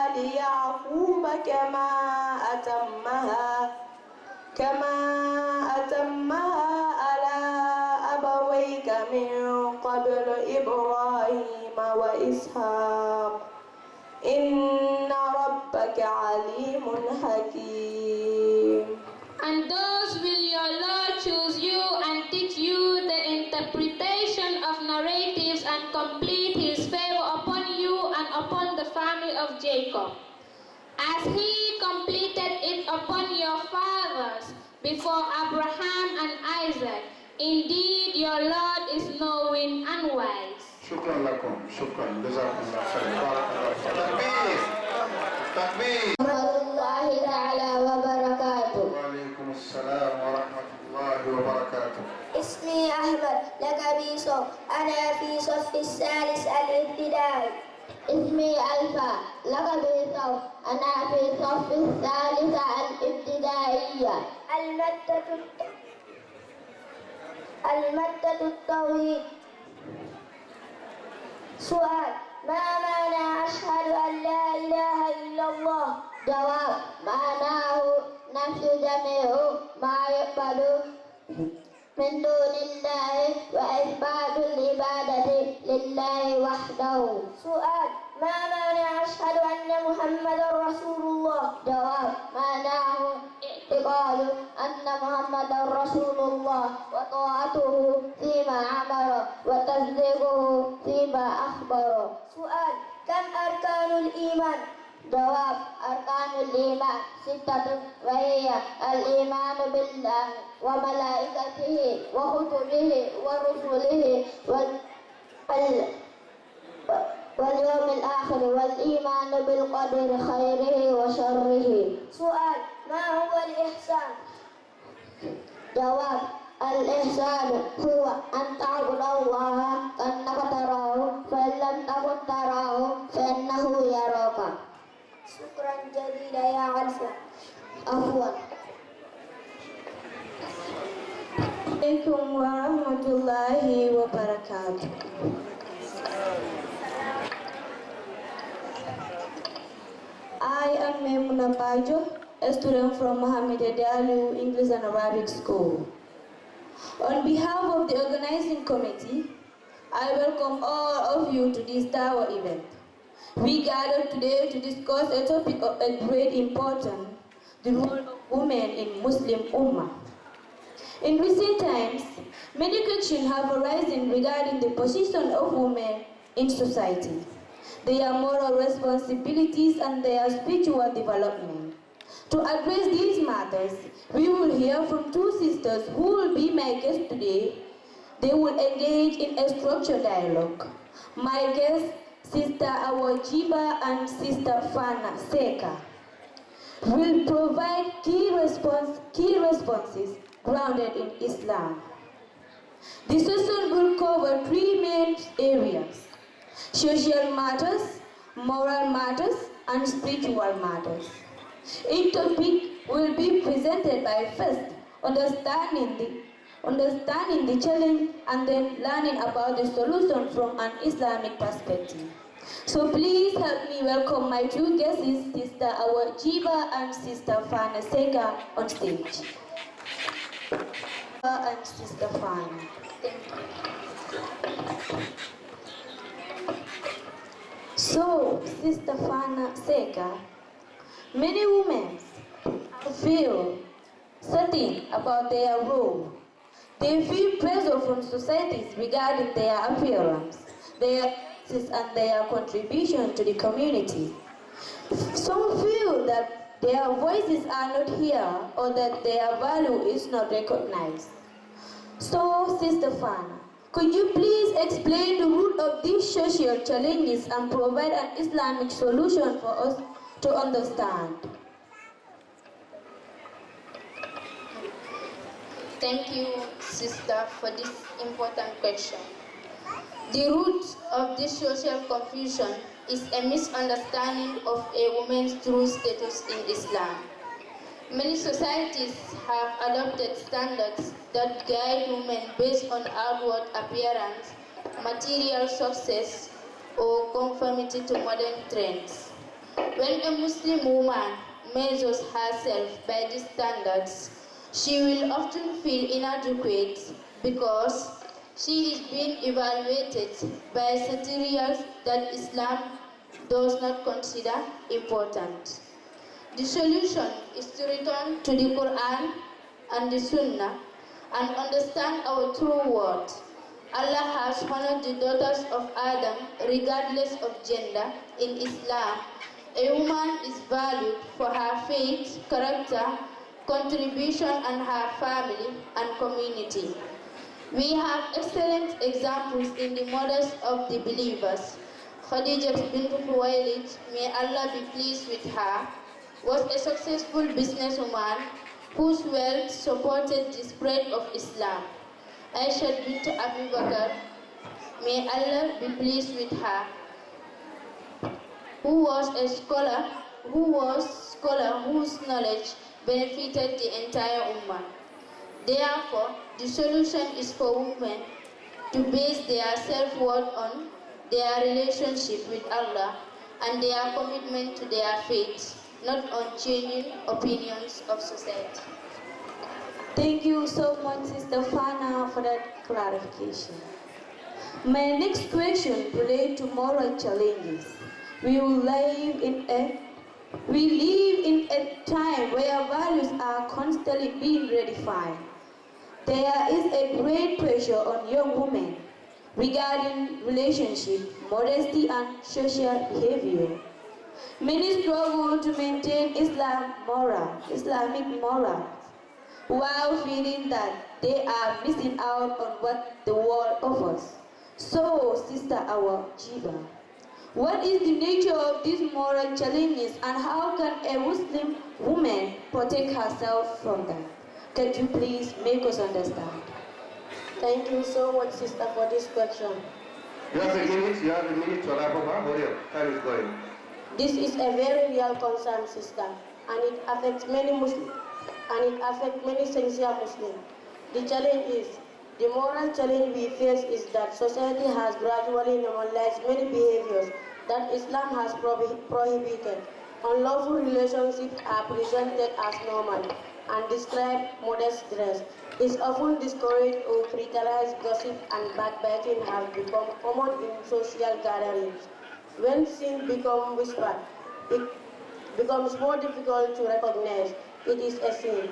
آل يعقوب كما أتمها على أبويك من قبل إبراهيم وإسحاق إن ربك عليم حكيم.
And those will your Lord choose you and teach you the interpretation of narratives and complete his favor upon you and upon the family of Jacob, as he completed it upon your fathers before Abraham and Isaac. Indeed, your Lord is knowing and wise.
شكرا لكم. شكرا. جزاكم الله خير. بارك الله فيكم. تكبير.
ورحمة الله تعالى وبركاته.
وعليكم السلام ورحمة الله وبركاته.
اسمي أحمد لقبيصو، أنا في صف الثالث الابتدائي. اسمي ألفا لقبيصو، أنا في صف الثالث الابتدائية. المادة التوحيد. سؤال: ما معنى أشهد أن لا إله إلا الله؟ جواب: معناه نفي جميع ما يقبل من دون الله وإثبات العبادة لله وحده. سؤال: ما معنى أشهد أن محمدا رسول الله؟ جواب: معناه اعتقاد أن محمدا رسول الله وطاعته فيما أمر وتصديقه فيما أخبر. سؤال: كم أركان الإيمان؟ جواب: أركان الإيمان 6 وهي الإيمان بالله وملائكته وكتبه ورسله واليوم الآخر والإيمان بالقدر خيره وشره. سؤال: ما هو الإحسان؟ جواب: الإحسان هو أن تعبد الله كأنك تراه فإن لم تكن تراه فإنه يراك. شكرا جزيلا يا علفة. عفوا. عليكم ورحمة الله وبركاته. I am Memuna Bajo, a student from Mohammed Adalu English and Arabic School. On behalf of the organizing committee, I welcome all of you to this Dawah event. We gathered today to discuss a topic of a great importance, the role of women in Muslim Ummah. In recent times, many questions have arisen regarding the position of women in society, their moral responsibilities and their spiritual development. To address these matters, we will hear from two sisters who will be my guests today. They will engage in a structured dialogue. My guests, Sister Awajiba and Sister Fana Seka, will provide key responses grounded in Islam. The session will cover 3 main areas: social matters, moral matters, and spiritual matters. Each topic will be presented by first understanding the challenge and then learning about the solution from an Islamic perspective.
So please help me welcome my two guests, Sister Awajiba and Sister Fana Sega on stage. And Sister Fana. Thank you. So, Sister Fana Sega, many women feel certain about their role. They feel pressure from societies regarding their appearance, their access and their contribution to the community. Some feel that their voices are not here or that their value is not recognized. So, Sister Fana, could you please explain the root of these social challenges and provide an Islamic solution for us to understand?
Thank you, Sister, for this important question. The root of this social confusion is a misunderstanding of a woman's true status in Islam. Many societies have adopted standards that guide women based on outward appearance, material success, or conformity to modern trends. When a Muslim woman measures herself by these standards, she will often feel inadequate because she is being evaluated by materials that Islam does not consider important. The solution is to return to the Quran and the Sunnah and understand our true word. Allah has honored the daughters of Adam regardless of gender. In Islam, a woman is valued for her faith, character, contribution, and her family and community. We have excellent examples in the mothers of the believers. Khadija bint Khuwaylid, may Allah be pleased with her, was a successful businesswoman whose wealth supported the spread of Islam. Aisha bint Abu Bakr, may Allah be pleased with her, who was a scholar whose knowledge benefited the entire Ummah. Therefore, the solution is for women to base their self-worth on their relationship with Allah and their commitment to their faith, not on changing opinions of society.
Thank you so much, Sister Fana, for that clarification. My next question relates to moral challenges. We live in a time where values are constantly being redefined. There is a great pressure on young women regarding relationship, modesty, and social behavior. Many struggle to maintain Islamic morals, while feeling that they are missing out on what the world offers. So, Sister Awajiba, what is the nature of these moral challenges and how can a Muslim woman protect herself from them? Can you please make us understand?
Thank you so much, Sister, for this question.
You have a minute to wrap up. Time is going.
This is a very real concern, Sister, and it affects many Muslims, and it affects many sincere Muslims. The challenge is, the moral challenge we face is that society has gradually normalized many behaviors that Islam has prohibited. Unlawful relationships are presented as normal and described modest dress. Is often discouraged or criticized. Gossip and backbiting have become common in social gatherings. When sin becomes whispered, it becomes more difficult to recognize it is a sin.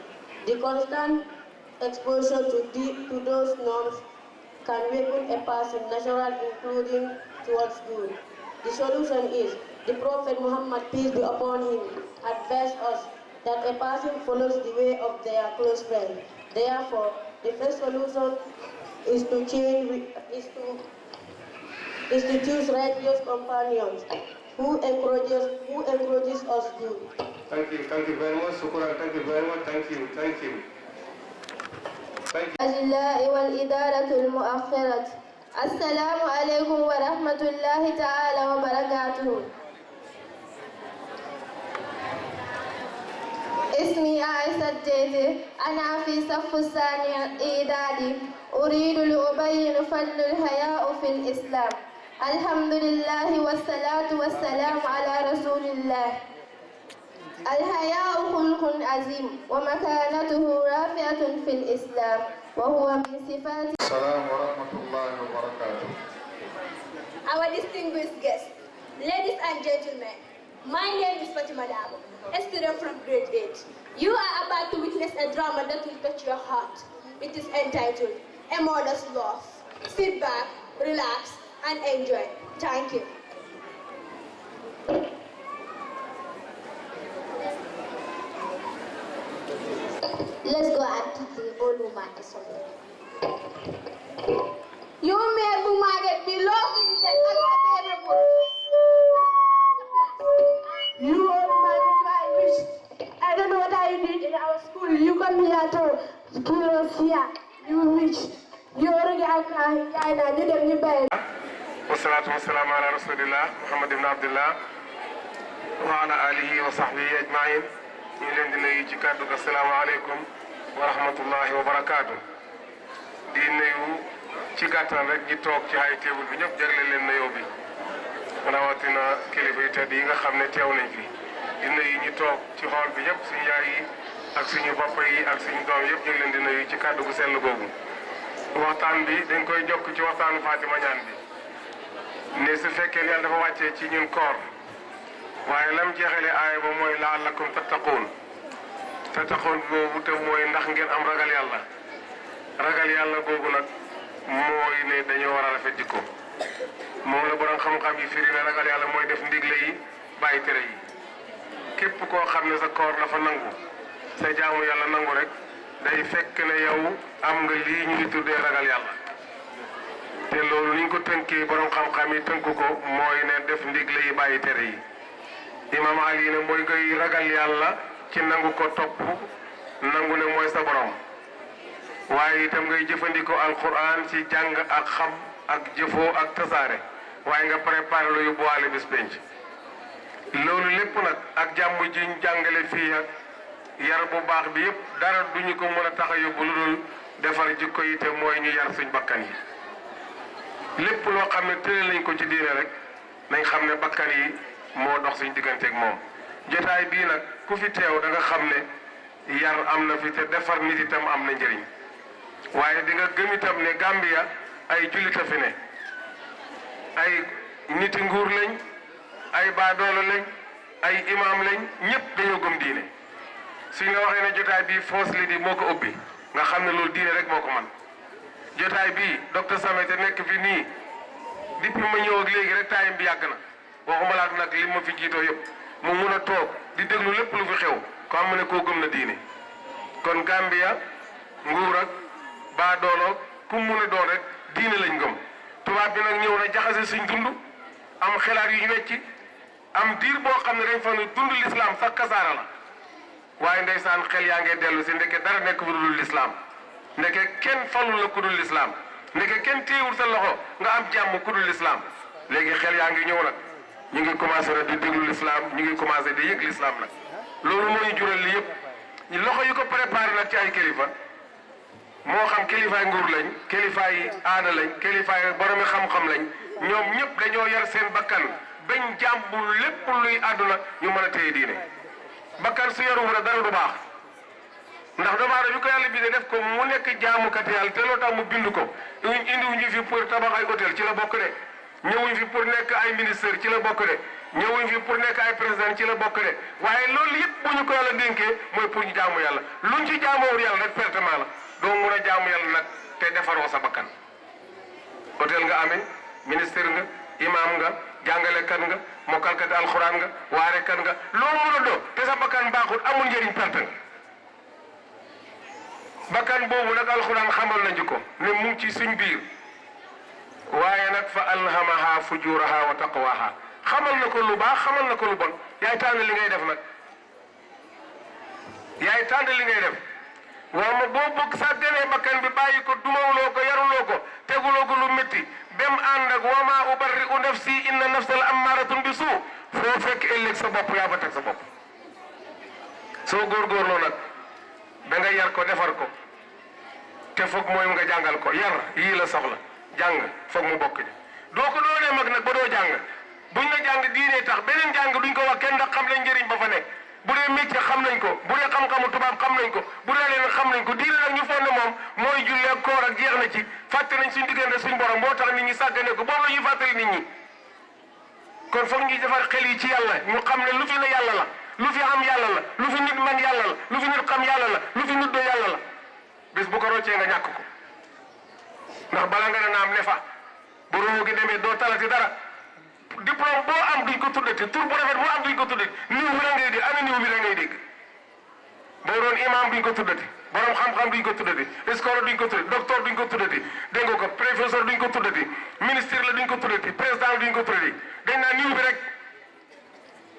The constant exposure to those norms can weaken a person's natural including towards good. The solution is, the Prophet Muhammad, peace be upon him, advised us that a person follows the way of their close friend. Therefore, the first solution is to choose righteous companions who encourages us good.
Thank you very much, Shukran. Thank you very much. Thank you.
الأجلاء والإدارة المؤخرة. السلام عليكم ورحمة الله تعالى وبركاته. اسمي عائشة الجيزي، أنا في صف الثاني إعدادي. أريد لأبين فضل الحياء في الإسلام.
Alhamdulillah wassalatu wassalamu ala rasulillah. Al-haya'u khulqun azim wa makanatuhu rafi'atun fil Islam wa huwa min sifati.
Assalamu warahmatullahi wabarakatuh.
Our distinguished guests, ladies and gentlemen, my name is Fatima Dabo, a student from grade 8. You are about to witness a drama that will touch your heart. It is entitled A Mother's Love. Sit back, relax, and enjoy. Thank you.
Let's go out to the old woman assembly. You may be married below
You old man, I wish. I don't know what I did in our school. You come here to kill us here. You wish. You already have you them you bad.
Wassalatu wassalamu ala rasulillah Muhammad ibn Abdullah wa ala alihi wa sahbihi ajma'in. ñu leen di nuyu ci kàddu gi assalaamu aleykum wa rahmatullahi wa barakaatu. di nuyu ci gàttal rek ñi toog ci high table bi ñëpp jagle leen nuyoo bi rawatina kilifa yu tedd yi nga xam ne teew nañ fi. di nuyu ñi toog ci xool bi ñëpp suñu yaay yi ak suñu papa yi ak suñu doom yëpp ñu leen di nuyu ci kàddu gu sell googu. waxtaan bi dañ koy jokk ci waxtaanu Fatima ñaan bi ne su fekkee yàlla dafa wàccee ci ñun koor waaye lam jeexale aaya ba mooy la'allakum tattaqoon boobu te mooy ndax ngeen am ragal yàlla boobu nag mooy ne dañoo war a rafet jikko moom la borom xam-xam yi firi ne ragal yàlla mooy def ndigle yi bàyyi tere yi képp koo xam ne sa koor dafa nangu sa jaamu yàlla nangu rek day fekk ne yow am nga lii ñu ngi tuddee ragal yàlla te loolu ni ñu ko tënkee borom xam-xam yi tënku ko mooy ne def ndigle yi bàyyi tere yi. Imam Ali ne mooy ngay ragal yàlla ci nangu ko topp nangu ne mooy sa borom waaye itam ngay jëfandikoo alquran ci jàng ak xam ak jëfoo ak tasaare waaye nga préparé lu yóbbuwaale bis penc loolu lépp nag ak jàmm ji ñu jàngale fii ak yar bu baax bi yëpp dara duñu ko mën a tax a yóbbu lu dul defar jikko yi te mooy ñu yar suñ bakkan yi lépp loo xam ne tële lañ ko ci diine rek nañ xam ne bakkan yi moo dox suñ digganteeg moom. jotaay bii nag ku fi teew da nga xam ne yar am na fi te defar nit itam am na njëriñ waaye di nga gëm itam ne Gambia ay jullit a fi ne ay niti nguur lañ ay baadoolo lañ ay imaam lañ ñëpp dañoo gëm diine suñ la waxee ne jotaay bii foos li di moo ko ubbi nga xam ne loolu diine rek moo ko man jotaay bii docteur Samete nekk fi nii depuis ma ñëw ak léegi rek taayam bi yàgg na waxuma laat nag li ma fi jiitoo yëpp mu mun a toog di déglu lépp lu fi xew ko am ne koo gëm na diine kon Gambia nguur ak baadoolo ku mun a doon rek diine lañ gëm tubaab bi nag ñëw na jaxase suñ dund am xelaat yu ñu wecci am diir boo xam ne dañ fa ne dund l'islam sax kasaara la waaye ndeysaan xel yaa ngee dellu si ndeke dara nekk fu dul l'islam ndeke kenn falul la ku dul l'islam ndeke kenn téewul sa loxo nga am jàmm ku dul l'islam léegi xel yaa ngi ñëw nag ñu ngi commencé nag di déglu l'islam ñu ngi commencé di yëg l'islam nag loolu moo ñu jural li yëpp loxo yu ko préparé nag ci ay kilifa moo xam kilifaay nguur lañ kilifaay aada lañ kilifaay boromi xam-xam lañ ñoom ñëpp dañoo yar seen bakkan bañ jàmbul lépp luy àdduna ñu mën a téye diine bakkan su yaruwul rek dara du baax ndax doomu aadama bi ko yàlla bindee def ko mu nekk jaamukat yàlla te loo tax mu bind ko indiwuñu fi pour tabax ay hôtel ci la bokk de ñëwuñ fi pour nekk ay ministère ci la bokk de ñëwuñ fi pour nekk ay président ci la bokk de waaye loolu yëpp bu ñu ko yàlla dénkee mooy pour ñu jaamu yàlla luñ ci jaamoowul yàlla rek pertement la doo mun a jaamu yàlla nag te defaroo sa bakkan hôtel nga amee ministère nga imam nga jàngalekat nga mokkalkat alxuraan nga waarekat nga loo mun a doo te sa bakkan baaxul amul njëriñ perte nga bakkan boobu nag alxuraan xamal nañu ko ne mu ngi ci suñ biir waaye nag fa alhamaha fujuraha wa taqwaha xamal na ko lu baax xamal na ko lu bon yaay tànn li ngay def nag yaay tànn li ngay def waaw ma boo bëgg sa denee bakkan bi bàyyi ko dumawuloo ko yaruloo ko teguloo ko lu métti bem ànd ak wa maa ubarri'u nafsi inna nafsa la ammaratun bi suu foo fekk ëllëg sa bopp yaa fa teg sa bopp soo góorgóorloo nag da nga yar ko defar ko te foog mooy nga jàngal ko yar yii la soxla jàng foog mu bokk ji
doo ko doonee mag nag ba doo jàng buñ la jàng diine tax beneen jàng duñ ko wax kenn ndax xam nañ njëriñ ba fa nekk bu dee métier xam nañ ko bu dee xam-xamu tubaab xam nañ ko bu dee leen xam nañ ko diine nag ñu foog ne moom mooy jullee koor ak jeex na ci fàtte nañ suñ diggante suñ borom boo tax nit ñi sàggane ko boobu la ñuy fàttali nit ñi kon foog ñuy defar xel yi ci yàlla ñu xam ne lu fi ne yàlla la lu fi am yàlla la lu fi nit man yàlla la lu fi nit xam yàlla la lu fi nit doo yàlla la bis bu ko roccee nga ñàkk ko ndax bala nga ne naam ne fa bu roo gi demee doo talati dara diplôme boo am duñ ko tuddati tur bu rafet boo am duñ ko tuddati niw bi la ngay dégg ana niw bi la ngay dégg boo doon imam duñ ko tuddati borom xam-xam duñ ko tuddati scolaire duñ ko tuddati docteur duñ ko tuddati dégg nga ko professeur duñ ko tuddati ministre la duñ ko tuddati président duñ ko tuddati dañ naa niw bi rek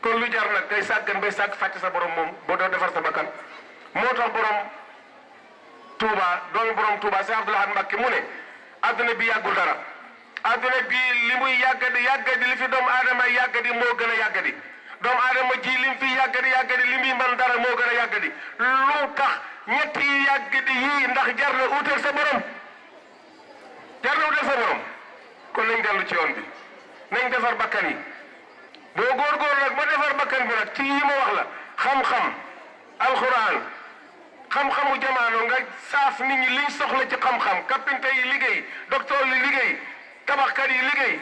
kon lu jar nag day sàggan bay sàgg fàtte sa borom moom boo doo defar sa bakkan moo tax borom Touba doomi borom Touba Cheikh Abdoul Ahad Mbacké mu ne adduna bi yàggul dara adduna bi li muy yàggadi li fi doomu aadama yàggadi moo gën a yàggadi doomu aadama ji lim fi yàggadi li muy man dara moo gën a yàggadi lu tax ñett yi yàggadi yii ndax jar na utal sa borom kon nañ dellu ci yoon bi nañ defar bakkan yi boo góorgóor nag ba defar bakkan bi nag ci yi ma wax la xam-xam alxuraan xam-xamu jamaano nga saaf nit ñi liñ soxla ci xam-xam kapinte yi liggéey docteur yi liggéey tabaxkat yi liggéey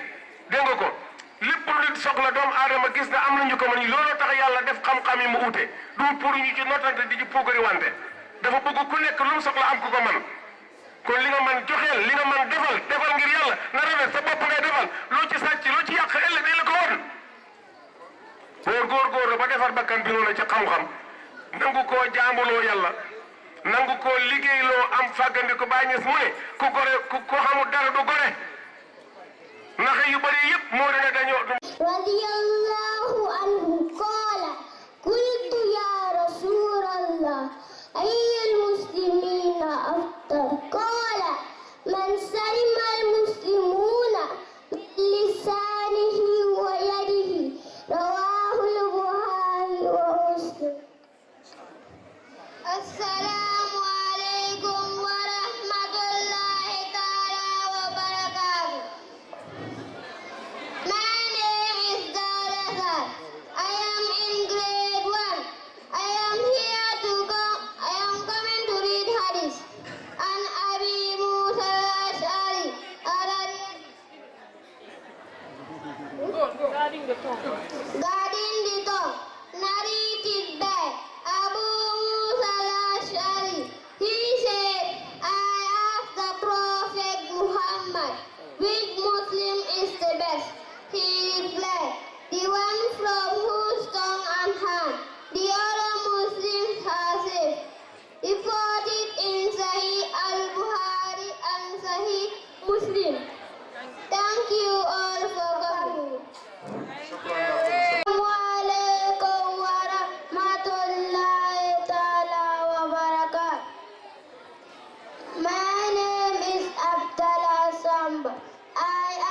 dégg nga ko lépp lu soxla doomu aadama gis na am nañu ko mën looloo tax yàlla def xam-xam yi mu ute du pour ñu ci notante di ci puugari wante dafa bëgg ku nekk lu mu soxla am ku ko man kon li nga man joxeel li nga man defal ngir yàlla na rafet sa bopp ngay defal loo ci sàcc loo ci yàq ëllëg day la ko won góor ba defar bakkan bi noonu ci xam-xam nangu koo jaambuloo yàlla nangu koo liggéeyloo am fàggandi ko bàyyi ñes mu ne ku gore ku xamul dara du gore naxa yu bëri yëpp moo dene dañoo
radiyallahu anhu qaala qultu ya rasulallah ayyul muslimina afdal qaala man salima al muslimuna min lisanihi wa yadihi rawahu al bukhari wa muslim. Assalamu alaikum wa rahmatullahi ta'ala wa barakatuh. My name is Dawlasan. I am in grade 1. I am here to I am coming to read hadith. An Abi Musa al-Ash'ari. Guarding the tongue. Narrated by Abu Musa al-Ash'ari. He said, I asked the Prophet Muhammad, which Muslim is the best? He replied, the one from whose tongue and hand the other Muslims have it. Reported in Sahih al-Bukhari and Sahih Muslim. Thank you all for coming. Assalamu alaikum wa rahmatullahi ta'ala wa barakatuh. My name is Abdallah Samba. I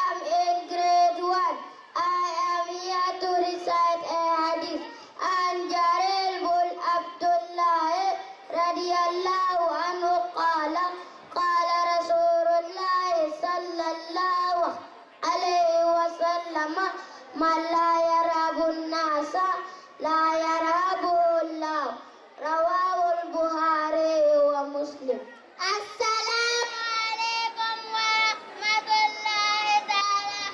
am in grade 1. I am here to recite a hadith. And Jarir bin Abdullah radiyallahu anhu qala qala Rasulullah sallallahu alayhi wa sallam man la yarabun nasa la yarabu Allah. Rawahu al-Bukhari wa Muslim. Assalamu alaikum wa rahmatullahi ta'ala.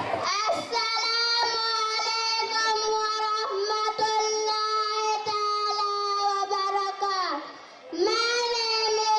Assalamu alaikum wa rahmatullahi ta'ala wa barakatuh. My name is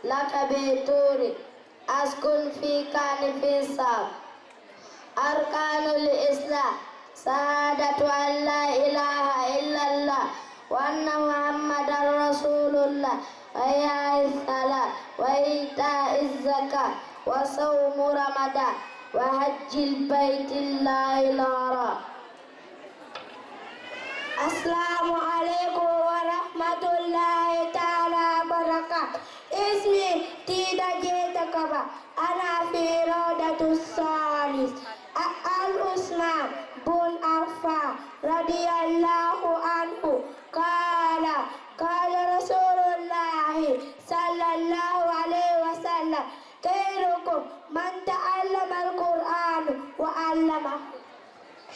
لك بطور أسكن في كنف الصعب أركان الإسلام شهادة أن لا إله إلا الله وأن محمدا رسول الله وإحياء الصلاة وإيتاء الزكاة وصوم رمضان وحج البيت الله الحرام. السلام عليكم ورحمة الله تعالى وبركاته. اسمي تيدا جيتا كبا أنا في روضة الثالث العثمان بن عفان رضي الله عنه قال رسول الله صلى الله عليه وسلم خيركم من تعلم القرآن وعلمه.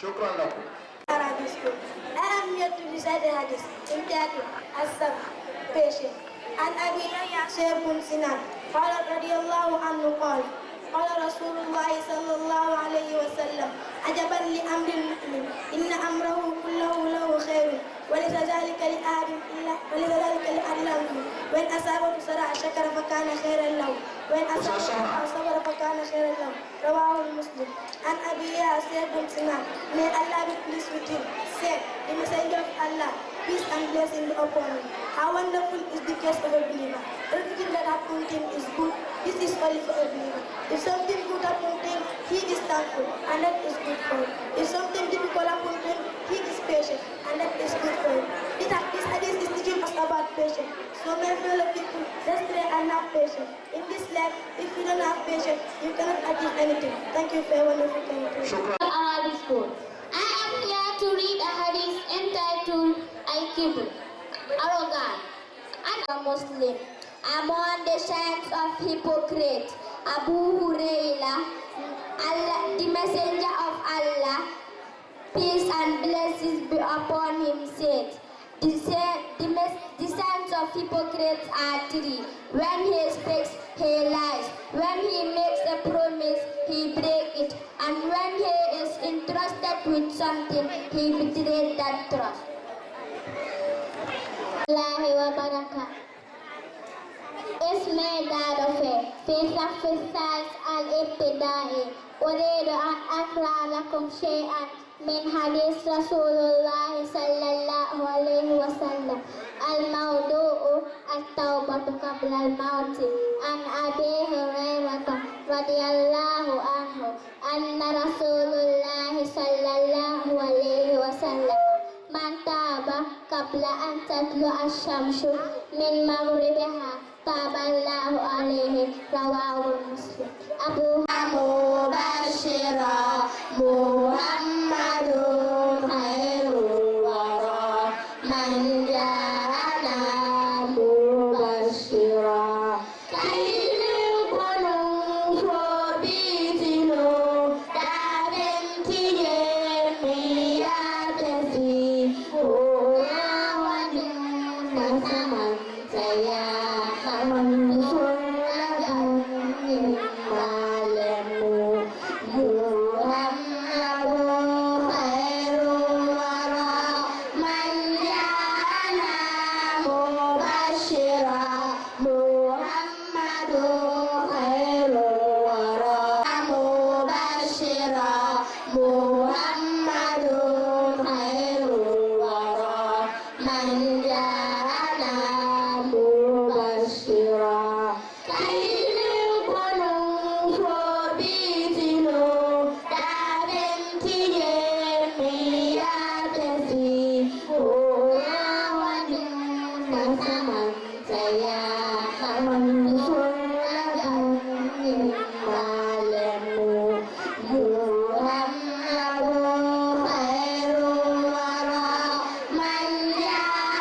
شكرا لكم.
أهمية رسالة الحديث امتياز الصبر patient. عن أبي يعشر بن سنان قال رضي الله عنه قال رسول الله صلى الله عليه وسلم عجبا لأمر المؤمن إن أمره كله له خير وليس ذلك لأحد إلا وإن أصابه سراء شكر فكان خيرا له وإن أصابه صبر فكان خيرا له. رواه مسلم. عن أبي يعشر بن سنان may Allah be pleased with him said the messenger of Allah peace and blessing be upon him. How wonderful is the case of a believer. Everything that happens to him is good. This is only for a believer. If something good happens to him, he is thankful, and that is good for him. If something difficult happens to him, he is patient, and that is good for him. This hadith is teaching us about patience. So my fellow people, let's pray and have patience. In this life, if you don't have patience, you cannot achieve anything. Thank you for your wonderful commentary.
Arabic school. I am here to read a hadith entitled Al-Kibr, arrogant. And a Muslim. Among the sons of hypocrites, Abu Hurairah, the messenger of Allah, peace and blessings be upon him, said, the sons of hypocrites are three. When he speaks, he lies. When he makes a promise, he breaks it. And when he is entrusted with something, he betrays that trust. اسمي دارفي في صف الثالث الابتدائي أريد أن أقرأ لكم شيئا من حديث رسول الله صلى الله عليه وسلم. الموضوع التوبة قبل الموت. عن أبي هريرة رضي الله عنه أن رسول الله صلى الله عليه وسلم من تاب قبل أن تطلع الشمس من مغربها تاب الله عليه. رواه مسلم. أبو مبشرا محمد خير الورى من جاءنا مبشرا كيف القلوب بيتلو دابن تجميات في هنا وجنة من سيا من سنة محمد خير الورى من جاء